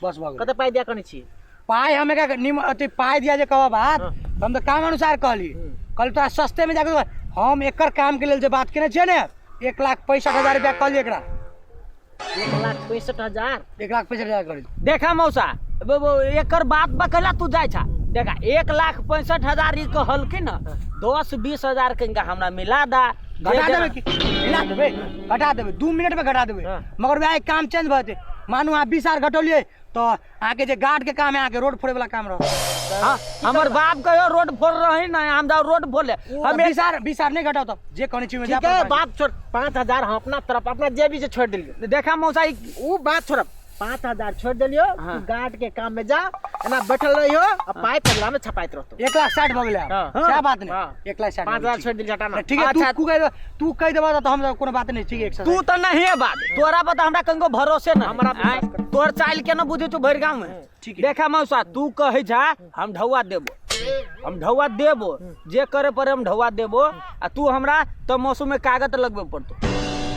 [SPEAKER 3] बस भऽ गेल।
[SPEAKER 1] कते पाइ दिया कने छी?
[SPEAKER 3] पाइ हम एकरा निम अथी पाइ दिया जे कहब बात, हम तऽ काम अनुसार कहली, कहली तोरा सस्ते में जाके हम एकर काम के लेल जे बात केने छियै ने, 1,65,000 रुपया कहलियै एकरा।
[SPEAKER 1] 1,65,000?
[SPEAKER 3] 1,65,000 कहली।
[SPEAKER 6] देखा मौसा, एकर बात बकला तू जाय छा, देखा 1,65,000 ई कहलखिन ना, 10-20 हजार के इनका हमरा मिला दा।
[SPEAKER 3] घटा देबै की मिला देबै, घटा देबै 2 मिनट में घटा देबै।
[SPEAKER 1] हाँ।
[SPEAKER 3] मगर वएह काम चेंज भऽ जेतै, मानू अहाँ 20,000 घटौलियै तऽ अहाँके जे गार्ड के काम है, अहाँके रोड फोड़े वाला काम रह।
[SPEAKER 6] हाँ, हमर बाप कहियो रोड फोड़ रही ना, हम जाओ रोड फोड़े।
[SPEAKER 3] हम 20,000 20,000 नहीं घटाओ तब जे कहने छी
[SPEAKER 1] ठीक है बात छोड़, 5,000 हम अपना तरफ अपना जेबी से छोड़ देलियो।
[SPEAKER 6] देखा मौसा
[SPEAKER 1] उ बात छोड़, 5,000 छोड़ देलियो।
[SPEAKER 6] हाँ।
[SPEAKER 1] तू गार्ड के काम में जा, एना बैठल रहियो आ पाइ पंजरा में छपाइत रहतो।
[SPEAKER 3] 1,60,000 भऽ गेलै।
[SPEAKER 1] हाँ।
[SPEAKER 3] सएह बात नहीं।
[SPEAKER 1] हाँ।
[SPEAKER 3] 1,60,000
[SPEAKER 1] 5,000 छोड़ देलियो हटाना।
[SPEAKER 3] ठीक है, तू
[SPEAKER 6] अच्छा।
[SPEAKER 3] तू कह तू कह देबा तऽ हम कोनो बात नहीं, ठीक है 160।
[SPEAKER 6] तू तो नहीं है बात, तोरा पर तो हमरा कंगो भरोसे नहीं।
[SPEAKER 1] हमरा विश्वास कर।
[SPEAKER 6] तोर चाइल के न बुझे तू भरि गांव में।
[SPEAKER 3] ठीक है।
[SPEAKER 6] देखा मौसा, तू कहे जा हम ढौआ देबो, हम ढौआ देबो, जे करे पड़े हम ढौआ देबो, आ तू हमरा तो मौसम में कागज लगबे पड़तो,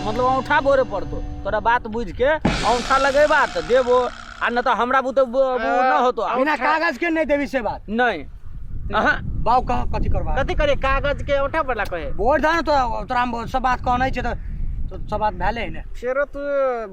[SPEAKER 6] मतलब औंठा बोरे पड़तो, तोरा बात बुझ के औंठा लगेबा तो देबो, आ न तो हमरा बुते न होतो।
[SPEAKER 3] बिना कागज के नहीं देबी से बात
[SPEAKER 6] नहीं। अहाँ
[SPEAKER 3] बाऊ कह कथी करबा,
[SPEAKER 1] कथी करे कागज के औंठा पड़ला कहे
[SPEAKER 3] बोर्ड दा तो तोरा हम सब बात कहनै छै तऽ सब बात भेलै ने।
[SPEAKER 1] फेरो तू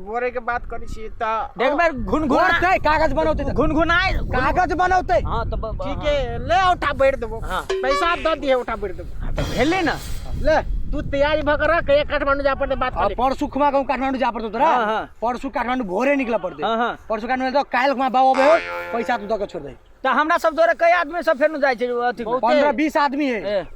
[SPEAKER 1] बोरे के बात करै छी त
[SPEAKER 6] देख बेर घुनघुना
[SPEAKER 3] बोर्ड छै, कागज बनौतै तऽ।
[SPEAKER 6] घुनघुनाय
[SPEAKER 3] कागज बनौतै।
[SPEAKER 6] हाँ तो
[SPEAKER 1] ठीक है ले औंठा भरि देबो।
[SPEAKER 6] हाँ।
[SPEAKER 1] पैसा दऽ दिहे औंठा भरि देबो।
[SPEAKER 6] हाँ, तऽ भेलै ने।
[SPEAKER 1] ले तू तैयारी भऽ के रख, एक काठमांडू जा पड़तै बात
[SPEAKER 3] आ
[SPEAKER 1] करे।
[SPEAKER 3] परसू खुमा कहूँ काठमांडू जा पड़तौ तोरा।
[SPEAKER 6] हाँ, हाँ।
[SPEAKER 3] परसू काठमांडू भोरे निकल पड़तै।
[SPEAKER 6] हाँ, हाँ।
[SPEAKER 3] परसू काठमांडू तऽ काल्हि खुमा बाबू अबै हो, पैसा तू दऽ के छोड़ दही।
[SPEAKER 6] तऽ हमरा सब जोरे कई आदमी सब फेर जाइ छै अथी में।
[SPEAKER 3] 15-20 आदमी है।
[SPEAKER 6] ए,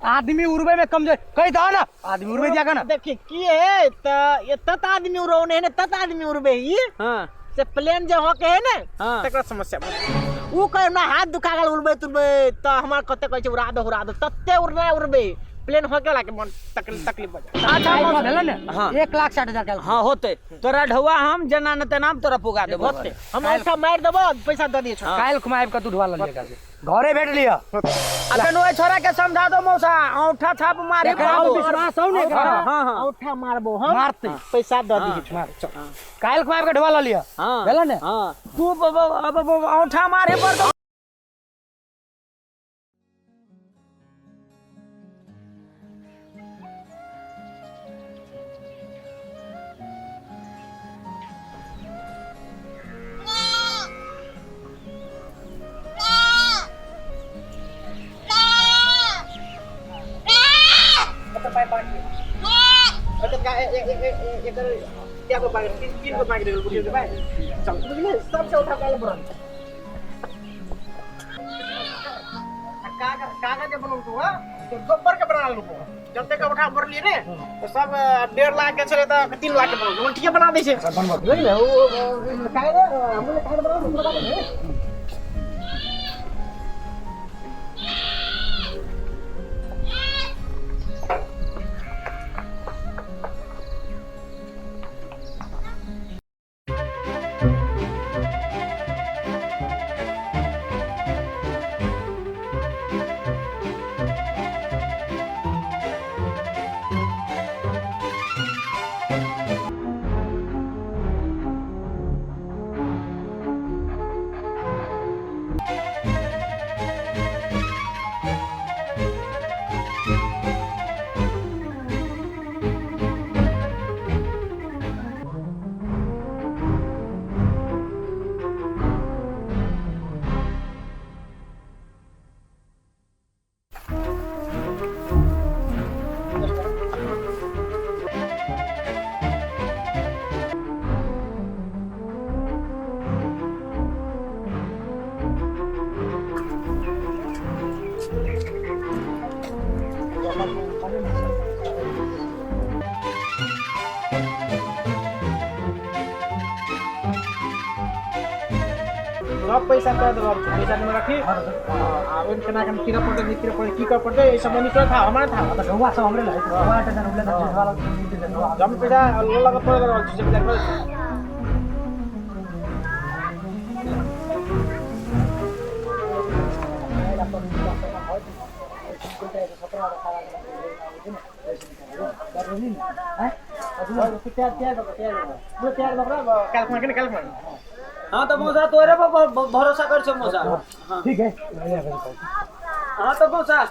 [SPEAKER 3] आदमी उड़बै में कमजोर कहि दह ना, आदमी उड़बै दिया ना।
[SPEAKER 1] देखी की है त ये तत आदमी उड़ौने है ने, तत आदमी उड़बे ही
[SPEAKER 6] हाँ
[SPEAKER 1] से प्लेन जे होके है ने।
[SPEAKER 6] हाँ।
[SPEAKER 1] तकरा समस्या बन। उ कहे ना हाथ दुखा गेल उड़बै तुड़बै त हमार कते कहै छै उड़ा दो उड़ा दो, तते उड़ना उड़बै प्लेन होके वाला के मन तकलीफ भऽ जाय।
[SPEAKER 6] अच्छा
[SPEAKER 3] काल्हि
[SPEAKER 6] मौसा।
[SPEAKER 3] भेलै ने।
[SPEAKER 6] हाँ।
[SPEAKER 3] 1,60,000 काल्हि।
[SPEAKER 6] हाँ होते, तोरा ढौआ हम जेना न तेना हम तोरा पुगा देबो।
[SPEAKER 1] होते हम औंठा मारि देबो पैसा दऽ दियै छोड़।
[SPEAKER 3] काल्हि खुमा आबि कऽ तू ढुआ लऽ लिअ एकरा से। घरे भेट लिअ।
[SPEAKER 6] अखन ओहि छोरा के समझा दो मौसा, औंठा छाप मारे
[SPEAKER 3] एकरा पर
[SPEAKER 6] बाबू।
[SPEAKER 3] विश्वास हौ ने एकरा?
[SPEAKER 6] हाँ, हाँ, हाँ।
[SPEAKER 1] औंठा मारबो हम।
[SPEAKER 3] मारतै।
[SPEAKER 1] पैसा दऽ दियै छोड़।
[SPEAKER 3] मार, चल। काल्हि खुमा आबि कऽ ढुआ लऽ लिअ।
[SPEAKER 6] हाँ।
[SPEAKER 3] भेलै ने?
[SPEAKER 6] हाँ। तू औंठा मारे पर तो
[SPEAKER 1] सबसे उठा काल बरन कागज के बनल तू। हां तो गोबर के बना लू, जते के उठा भरलिए ने तो सब 1.5 लाख के छले त 3 लाख के बनल, ठीक बना दै छै। बुझलिए ओ काहे रे हम काहे बना बना दे। सब पैसा कर देबो, पैसा में रखी। आ ओन केना के किना पड़तै, नहि किना पड़तै, की कर पड़तै, एहि सम्बन्धी तोरा था हमरा था।
[SPEAKER 3] तऽ ढौआ सब हमरे लए ढौआ टेंशन उले तऽ ढौआ लग
[SPEAKER 1] जम पैसा लग तोरा दऽ रहल छी से पैसा कर।
[SPEAKER 6] हाँ तो मौसा तोरे पर भरोसा कर छो मौसा।
[SPEAKER 3] ठीक है।
[SPEAKER 6] हाँ तो मौसा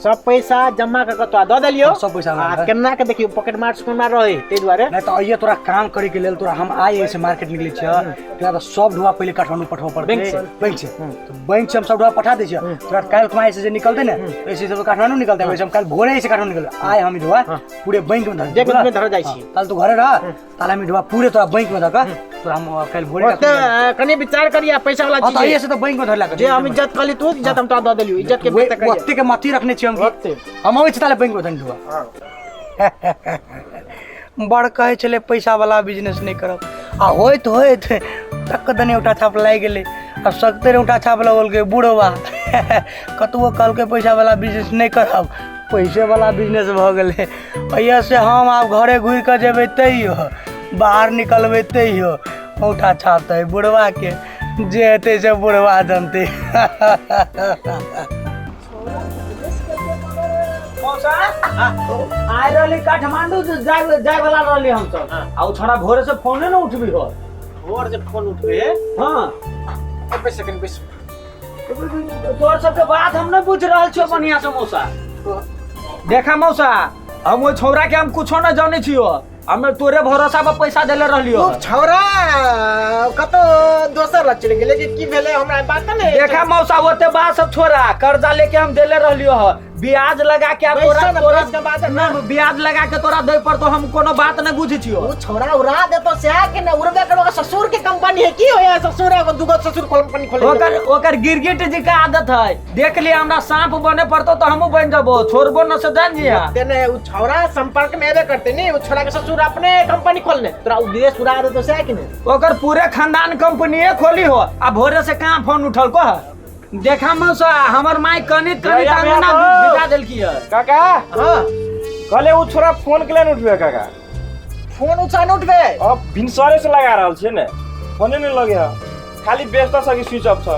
[SPEAKER 1] सब पैसा जमा कर के तोरा दऽ देलियौ।
[SPEAKER 3] सब पैसा
[SPEAKER 1] आ केना के देखियौ पॉकेट मार सुकेट मार रहे ताहि दुआरे
[SPEAKER 3] नहीं तो आइए तोरा काम करे के लेल तोरा हम आइ ऐसे मार्केट निकले छियै तोरा तऽ सब ढुआ पहिले काठमांडू पठबऽ पड़तै
[SPEAKER 1] बैंक से।
[SPEAKER 3] बैंक से तो बैंक से हम सब ढुआ पठा दै छियै तोरा काल्हि खुमा ऐसे जे निकलतै ने ऐसे सब काठमांडू निकलतै वैसे हम काल्हि भोरे ऐसे काठमांडू निकलबै आइ हम ई ढुआ पूरे बैंक में धर
[SPEAKER 1] बैंक में धरऽ जाइ छी।
[SPEAKER 3] काल्हि तू घरे रह ताले हम ई ढुआ पूरे तोरा बैंक में धऽ कऽ तोरा हम काल्हि भोरे
[SPEAKER 1] ओते कनि विचार करिया पैसा वाला
[SPEAKER 3] हाँ तो
[SPEAKER 1] चीज
[SPEAKER 3] आइए से तो बैंक में धर ला
[SPEAKER 1] जे हम इज्जत कहली तू इज्जत हम तोरा दऽ देलियौ, इज्जत के बेइज्जत करिया।
[SPEAKER 3] ओते के मथी रखने छियै हम
[SPEAKER 1] ओते।
[SPEAKER 3] हम अबै छी ताले बैंक में धर ढुआ। बड़ कहै छलै पैसा वाला बिजनेस नहि करब आ होइत होइत तक दने औंठा छाप लागि गेलै आ सगतरि औंठा छाप लगौलकै बुढ़वा। कतबो कहलकै पैसा वाला बिजनेस नहि करब, पैसे वाला बिजनेस भऽ गेलै। एहिसँ से हम आब घरे घुरि कऽ जेबै तैयो बाहर निकलबै तैयो औंठा छापतै बुढ़वाके, जे हेतै से बुढ़वा जनतै।
[SPEAKER 6] मौसा आइ रहली काठमांडू जाय जाय वाला रहली हम सब आ उ छोड़ा भोरे से फोने न उठबी हो।
[SPEAKER 1] भोर से फोन उठबे?
[SPEAKER 6] हाँ।
[SPEAKER 1] पैसा कनि पैसा
[SPEAKER 6] तोर सबके बात हम नहीं पूछ रहल छियो बढ़िया से मौसा। देखा मौसा हम ओइ छौड़ा के हम कुछो न जानै छियो, हम तोरे भरोसा पर पैसा देले रहलियो।
[SPEAKER 1] ओ छौड़ा कतौ दोसर लग चलि गेलै कि की भेलै हमरा बात नहि।
[SPEAKER 6] देखा मौसा ओते बात सब छोड़ा, कर्जा लेके हम देले रहलियो ह, ब्याज लगा के आब तोरा तोरा
[SPEAKER 1] के बात
[SPEAKER 6] ना ब्याज लगा के तोरा दै पड़तो, हम कोनो बात नहीं बुझै छियो।
[SPEAKER 1] ओ छौड़ा उड़ा देतो से के न उड़बे करो, ससुर के कंपनी है की होया ससुर एगो दुगो ससुर कंपनी खोले।
[SPEAKER 6] ओकर ओकर गिरगिट जी के आदत है, देख लिया हमरा सांप बने पड़तो तो हमहू बन जबो, छोड़बो न से जान जिया।
[SPEAKER 1] ते ने उ छौड़ा संपर्क में एबे करते नी, उ छौड़ा के ससुर अपने कंपनी खोलने तोरा उ विदेश उड़ा देतो से के ने।
[SPEAKER 6] ओकर पूरे खानदान कंपनीए खोली हो आ भोरे से कहाँ फोन उठल को। देखा मौसा हमर माई कनित कनित अंगना भिजा देलकी है।
[SPEAKER 7] काका
[SPEAKER 1] हां
[SPEAKER 7] कहले उ छोरा फोन के लेन उठबे काका?
[SPEAKER 1] फोन उठा न उठबे,
[SPEAKER 7] अब भिनसरे से लगा रहल छै ने, फोने नहीं लगे है, खाली व्यस्त छ कि स्विच ऑफ छ।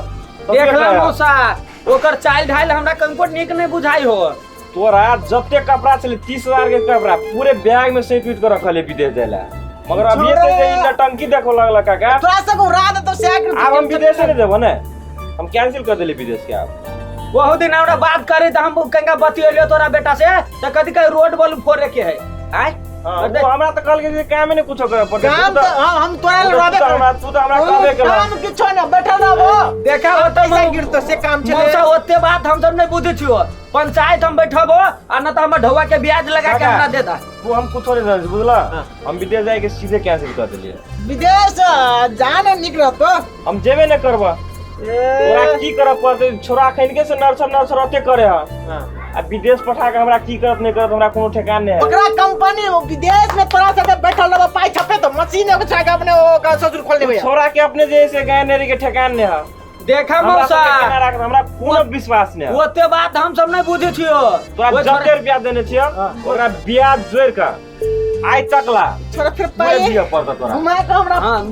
[SPEAKER 6] देखला मौसा ओकर चाइल्ड ढाइल हमरा कनको नीक नहीं बुझाई हो।
[SPEAKER 7] तोरा जते कपड़ा छले 30,000 के कपड़ा पूरे बैग में सैत उत के रखले विदेश जाइला, मगर अभी से जे ई टंकी देखो लगल काका
[SPEAKER 1] तोरा सब उड़ा देतो से।
[SPEAKER 7] आब हम विदेश नहीं जेबो ने, हम कैंसिल कर देली विदेश के। आब
[SPEAKER 6] बहुत दिन हमरा बात करे त हम कंगा बतियलियो तोरा बेटा से त कथि कहे रोड बल फोड़े के है आय।
[SPEAKER 7] हां वो हमरा त कहल के जे काम नहीं कुछो करे पड़ते
[SPEAKER 1] काम त हम तोरा ल रहबे
[SPEAKER 7] कर, तू त हमरा कहबे केला
[SPEAKER 1] काम किछो न बैठल रहबो।
[SPEAKER 6] देखा होत
[SPEAKER 1] पैसा गिरतो से काम छले
[SPEAKER 6] मौसा ओते बात हम सब नहीं बुझै छियो, पंचायत हम बैठबो आ न त हमर ढौआ के ब्याज लगा के हमरा दे दा।
[SPEAKER 7] तू हम कुछो नहीं जानै बुझला, हम विदेश जाय के सीधे कैंसिल कर देलिए।
[SPEAKER 1] विदेश जाने निक रहतो,
[SPEAKER 7] हम जेबे न करबा। तोरा की करब पड़तै, छोरा खैन के से नरसर नरसर ओते करे ह आ विदेश पठा के हमरा की करत नहीं करत हमरा कोनो ठेकान नहीं है।
[SPEAKER 1] ओकरा कंपनी विदेश में तोरा साथे बैठल रहबो पाई छपे तो मशीन एगो छोरा के अपने ओकर ससुर खोल देबे।
[SPEAKER 7] छोरा के अपने जैसे गाय नेरी के ठेकान नहीं है।
[SPEAKER 6] देखा मौसा
[SPEAKER 7] हमरा कोनो विश्वास नहीं है,
[SPEAKER 6] ओते बात हम सब नहीं बुझै छियो।
[SPEAKER 7] तोरा जते रुपया देने छियो ओकरा ब्याज जोड़ के आइ तक ला
[SPEAKER 1] छोरा फिर पाई
[SPEAKER 7] दिय पड़त तोरा
[SPEAKER 1] घुमा के हमरा।
[SPEAKER 6] हां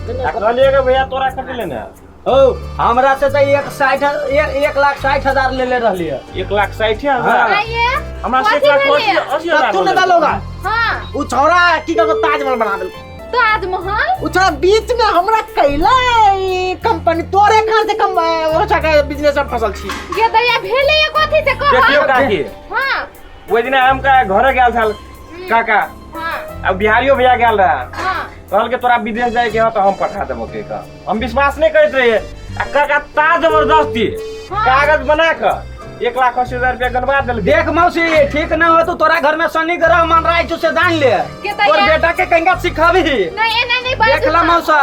[SPEAKER 7] कहलिए के भैया तोरा कते लेने है?
[SPEAKER 6] ओ हमरा से त 1,60,000 लेले रहली है।
[SPEAKER 7] 1,60,000 हमरा से 1,80,000
[SPEAKER 1] तू न डालोगा।
[SPEAKER 5] हां
[SPEAKER 1] उ छोरा की कहो ताजमहल बना देल।
[SPEAKER 5] ताजमहल
[SPEAKER 1] उ छोरा बीच में हमरा कैला कंपनी तोरे कारण से कम ओछा के बिजनेस में फसल छी।
[SPEAKER 5] ये दया भेले ये कथि से कह
[SPEAKER 7] देखियो काकी।
[SPEAKER 5] हां
[SPEAKER 7] ओइ दिना हम का घरे गेल छल काका।
[SPEAKER 5] हां
[SPEAKER 7] अब बिहारियो भैया गेल रहा।
[SPEAKER 5] हां
[SPEAKER 7] कहल के तोरा विदेश जाए के हो तो हम पठा देबो के का, हम विश्वास नहीं करैत रहिए आ काका ता जबरदस्ती कागज बना के 1,80,000 रुपया गनवा देल।
[SPEAKER 6] देख मौसी ठीक न हो तो तोरा घर में शनि ग्रह मन रहा से जान ले, तोर बेटा के कंगा सिखाबी
[SPEAKER 5] नहीं नहीं नहीं
[SPEAKER 6] देख ला मौसा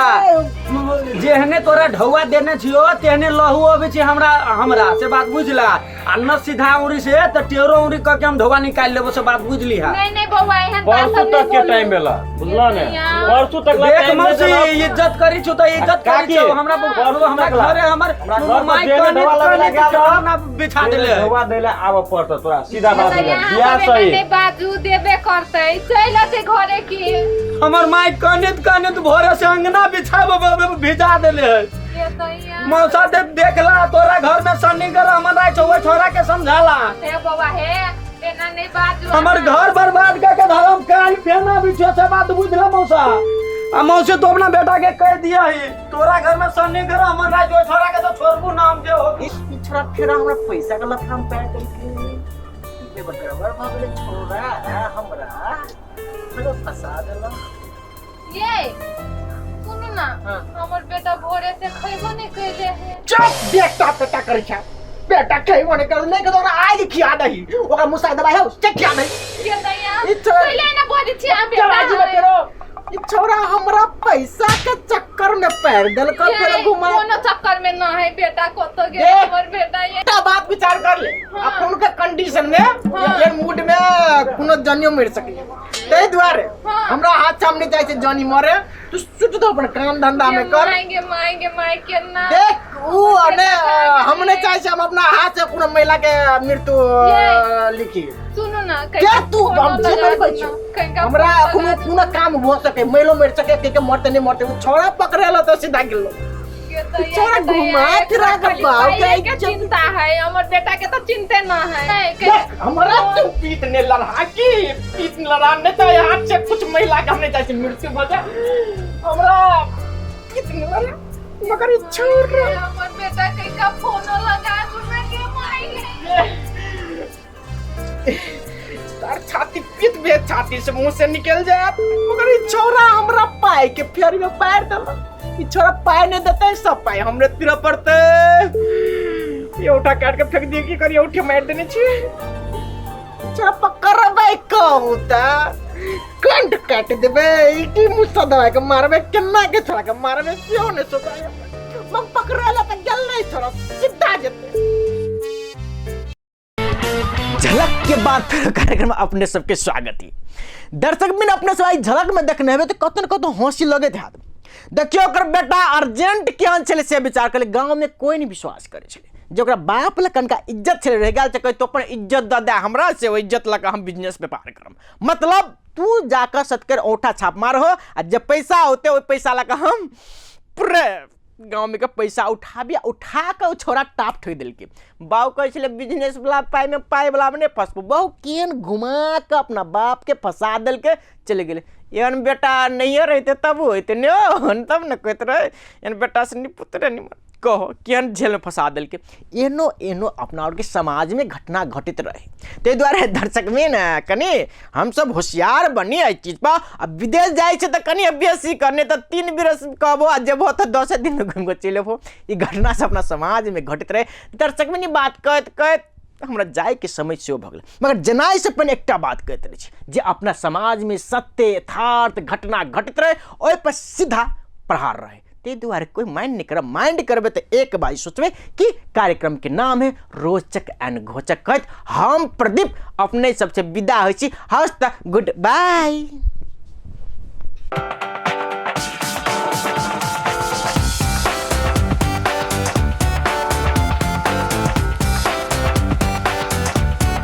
[SPEAKER 6] जेहने तोरा ढौआ देने छियो तेहने लहू अबै छी हमरा हमरा से बात बुझला। आ न सीधा उरी से त टेरो उरी क के हम ढोवा निकाल लेबो, से बात बुझली हा।
[SPEAKER 5] नहीं नहीं बौआ, एहन बात
[SPEAKER 7] परसों
[SPEAKER 5] सब
[SPEAKER 7] तक
[SPEAKER 5] नहीं
[SPEAKER 7] के
[SPEAKER 5] बोलू।
[SPEAKER 7] टाइम बेला, बुझलो ने? परसों तक ला
[SPEAKER 6] देख
[SPEAKER 7] टाइम दे
[SPEAKER 6] मौसी,
[SPEAKER 7] देलक।
[SPEAKER 6] इज्जत करी छु त इज्जत करी
[SPEAKER 7] काकी,
[SPEAKER 6] छु। हमरा
[SPEAKER 7] परसों
[SPEAKER 6] हमरा
[SPEAKER 7] तक ला।
[SPEAKER 6] घरे हमर
[SPEAKER 7] हमरा घर पर
[SPEAKER 6] माइक
[SPEAKER 7] जेने
[SPEAKER 6] कने
[SPEAKER 7] ढोवा लगे
[SPEAKER 6] कने
[SPEAKER 7] लगा
[SPEAKER 6] बिछौना बिछा देले है।
[SPEAKER 7] ढोवा देले आबऽ पड़तौ तोरा, सीधा बात
[SPEAKER 5] तऽ
[SPEAKER 7] है।
[SPEAKER 5] यहाँ
[SPEAKER 7] बियाह
[SPEAKER 5] सब एना
[SPEAKER 7] सही।
[SPEAKER 5] नहि बाजू, देबे करतै, चलि अतै घरे की।
[SPEAKER 6] हमर माइक कनित कनित भोरे से अंगना बिछा भिजा देले है।
[SPEAKER 5] ये तऽ यहाँ
[SPEAKER 6] मौसा दे देखला तोरा घर में सन्नी कर हमर राय छौ, ओहि छोरा के समझाला।
[SPEAKER 5] हे बौआ हे, एना नहि बाजू।
[SPEAKER 6] हमर घर बर्बाद करके धरम काल फेना बिछो, से बात बुझला मौसा। आ मौसी तो अपना बेटा के कह दिया ही तोरा घर में सन्नी कर हमर राय छौ, ओहि छोरा के तो छोड़बू ना हम जे हो।
[SPEAKER 1] ई छोरा फेर हमरा पैसा के लफड़ा में पैर देलकै। ई बेबर गड़बड़ भऽ गेलै। छोरा हमरा फेरो फंसा देलक।
[SPEAKER 5] ये सुनू ना, हमर बेटा भोरे से खैबो नहि कैले है।
[SPEAKER 1] चुप, बेटा बेटा करै छै, बेटा खैबो नहि कर, नहि ओकरा आइ खिया दही, ओकरा मुसा दबाई हौ से खिया दही।
[SPEAKER 5] ये तऽ यहाँ
[SPEAKER 1] ई छोरा
[SPEAKER 5] कैले ना बजै छी अहाँ बेटा
[SPEAKER 1] चला जी
[SPEAKER 5] है।
[SPEAKER 1] फेरो ई छोरा हमरा पैसा के चक्कर में पैर देलक।
[SPEAKER 5] ये,
[SPEAKER 1] फेरो घुमा
[SPEAKER 5] कोनो चक्कर में ना है बेटा, कतौ गेल
[SPEAKER 1] देख।
[SPEAKER 5] हमर बेटा ये।
[SPEAKER 1] एकटा बात विचार कर ले। अपन के कंडीशन में ये मूड में कोनो जनियो मर सकैए, ताहि दुआरे हमरा हाथ सामने जाइ छै जनी मरे। तू सुट दो अपन काम धंधा में कर।
[SPEAKER 5] माएंगे माएंगे माय केना।
[SPEAKER 1] देख ऊ ने हम नहीं चाहे हम अपना हाथ से कोनो महिला के मृत्यु लिखी।
[SPEAKER 5] सुनू ना,
[SPEAKER 1] के तू हम जे नहीं कहै छियौ। हमरा कोनो कोनो काम भऽ सके, महिलो मरि सके, के के मरते नहीं मरते। ऊ छोड़ा पकड़ेला तो सीधा गेलो। छोड़ा घुमा फिरा के बाप के
[SPEAKER 5] के चिंता है, हमर बेटा के तो चिंते ना है।
[SPEAKER 1] देख हमरा तू पीत ने लड़ा की पीत ने लड़ा, नहीं तो हाथ से कुछ महिला के हमने चाहे मृत्यु भऽ जाए। हमरा पीत ने लड़ा मगर ई छोड़
[SPEAKER 5] हमर बेटा के का फोन लगा सुना के माएंगे।
[SPEAKER 1] तार छाती पीत बे छाती से मुंह से निकल जाए, मगर ई छोरा हमरा पाई के फेर में पैर देलक। ई छोरा पाई नहीं देते, सब पाई हमरे तीर पड़ते। ये उठा काट के फेंक दिए की करिए, उठे मार देने छी। छोरा पकड़बै कहू त कंठ काट देबै की मुस्सा दबाई के मारबै, केना के छोरा के मारबै सेहो नहीं सोचाय। मग पकड़ेला त गेल नहीं, छोरा सीधा जेतै। झलक के बाद फिर कार्यक्रम अपने सबके स्वागत ही। दर्शक बिन अपने सब आई झलक में देखने हेबै तऽ कतौ न कतौ हंसी लगैत हैत। देखियौ ओकर बेटा अर्जेंट केहन छलै से विचार करै, गाँव में कोई नहीं विश्वास करै छलै। जे ओकरा बाप लग कनिका इज्जत छलै रहि गेल, तऽ कहै तो अपन इज्जत दऽ दे हमरा, से ओहि इज्जत लऽ कऽ हम बिजनेस व्यापार करब। मतलब तू जाकऽ सतकर औंठा छाप मारहो आ जे पैसा होतै ओहि पैसा लऽ कऽ हम पूरे गाँव में के पैसा उठाबी। आ उठा कऽ ओ छोरा टाप ठोकि देलकै। बाउ कहै छलै बिजनेस वाला पाइ में पाइ वाला में नहि फसबो। बहु केहन घुमा कऽ अपना बाप के फंसा देलकै, चलि गेलै। एहन बेटा नहिये रहितै तब होइतै ने, तब ने कहैत रहै एहन बेटा से निपुत रे निमन। कहो केहन जेल में फंसा देलकै। एहनो एहनो अपना आरके समाज में घटना घटित रहे, ताहि दुआरे दर्शक में ने कनि हमसब होशियार बनी एहि चीज पर। आ विदेश जाइ छै तऽ कनि बेसी कर, नहि तऽ 3 बरस कहबो आ जेबहो तऽ 10 दिन में घुमि कऽ चलि अयबहो। ई घटना सब अपना समाज में घटित रहे। दर्शक में बात कहैत कहैत हमरा जाइके समय सेहो भऽ गेलै, मगर जेनाइसँ पहिने एकटा बात कहैत रहै छी जे अपना समाजमे सत्य यथार्थ घटना घटित रहै ओहिपर सीधा प्रहार रहै, ताहि दुआरे कोइ माइंड नहि करब। माइंड करबै तऽ एक बार सोचबै कि कार्यक्रम के नाम है रोचक एंड घोचक। कहैत हम प्रदीप अपने सबसे विदा होइ छी। हस्त गुड बाय।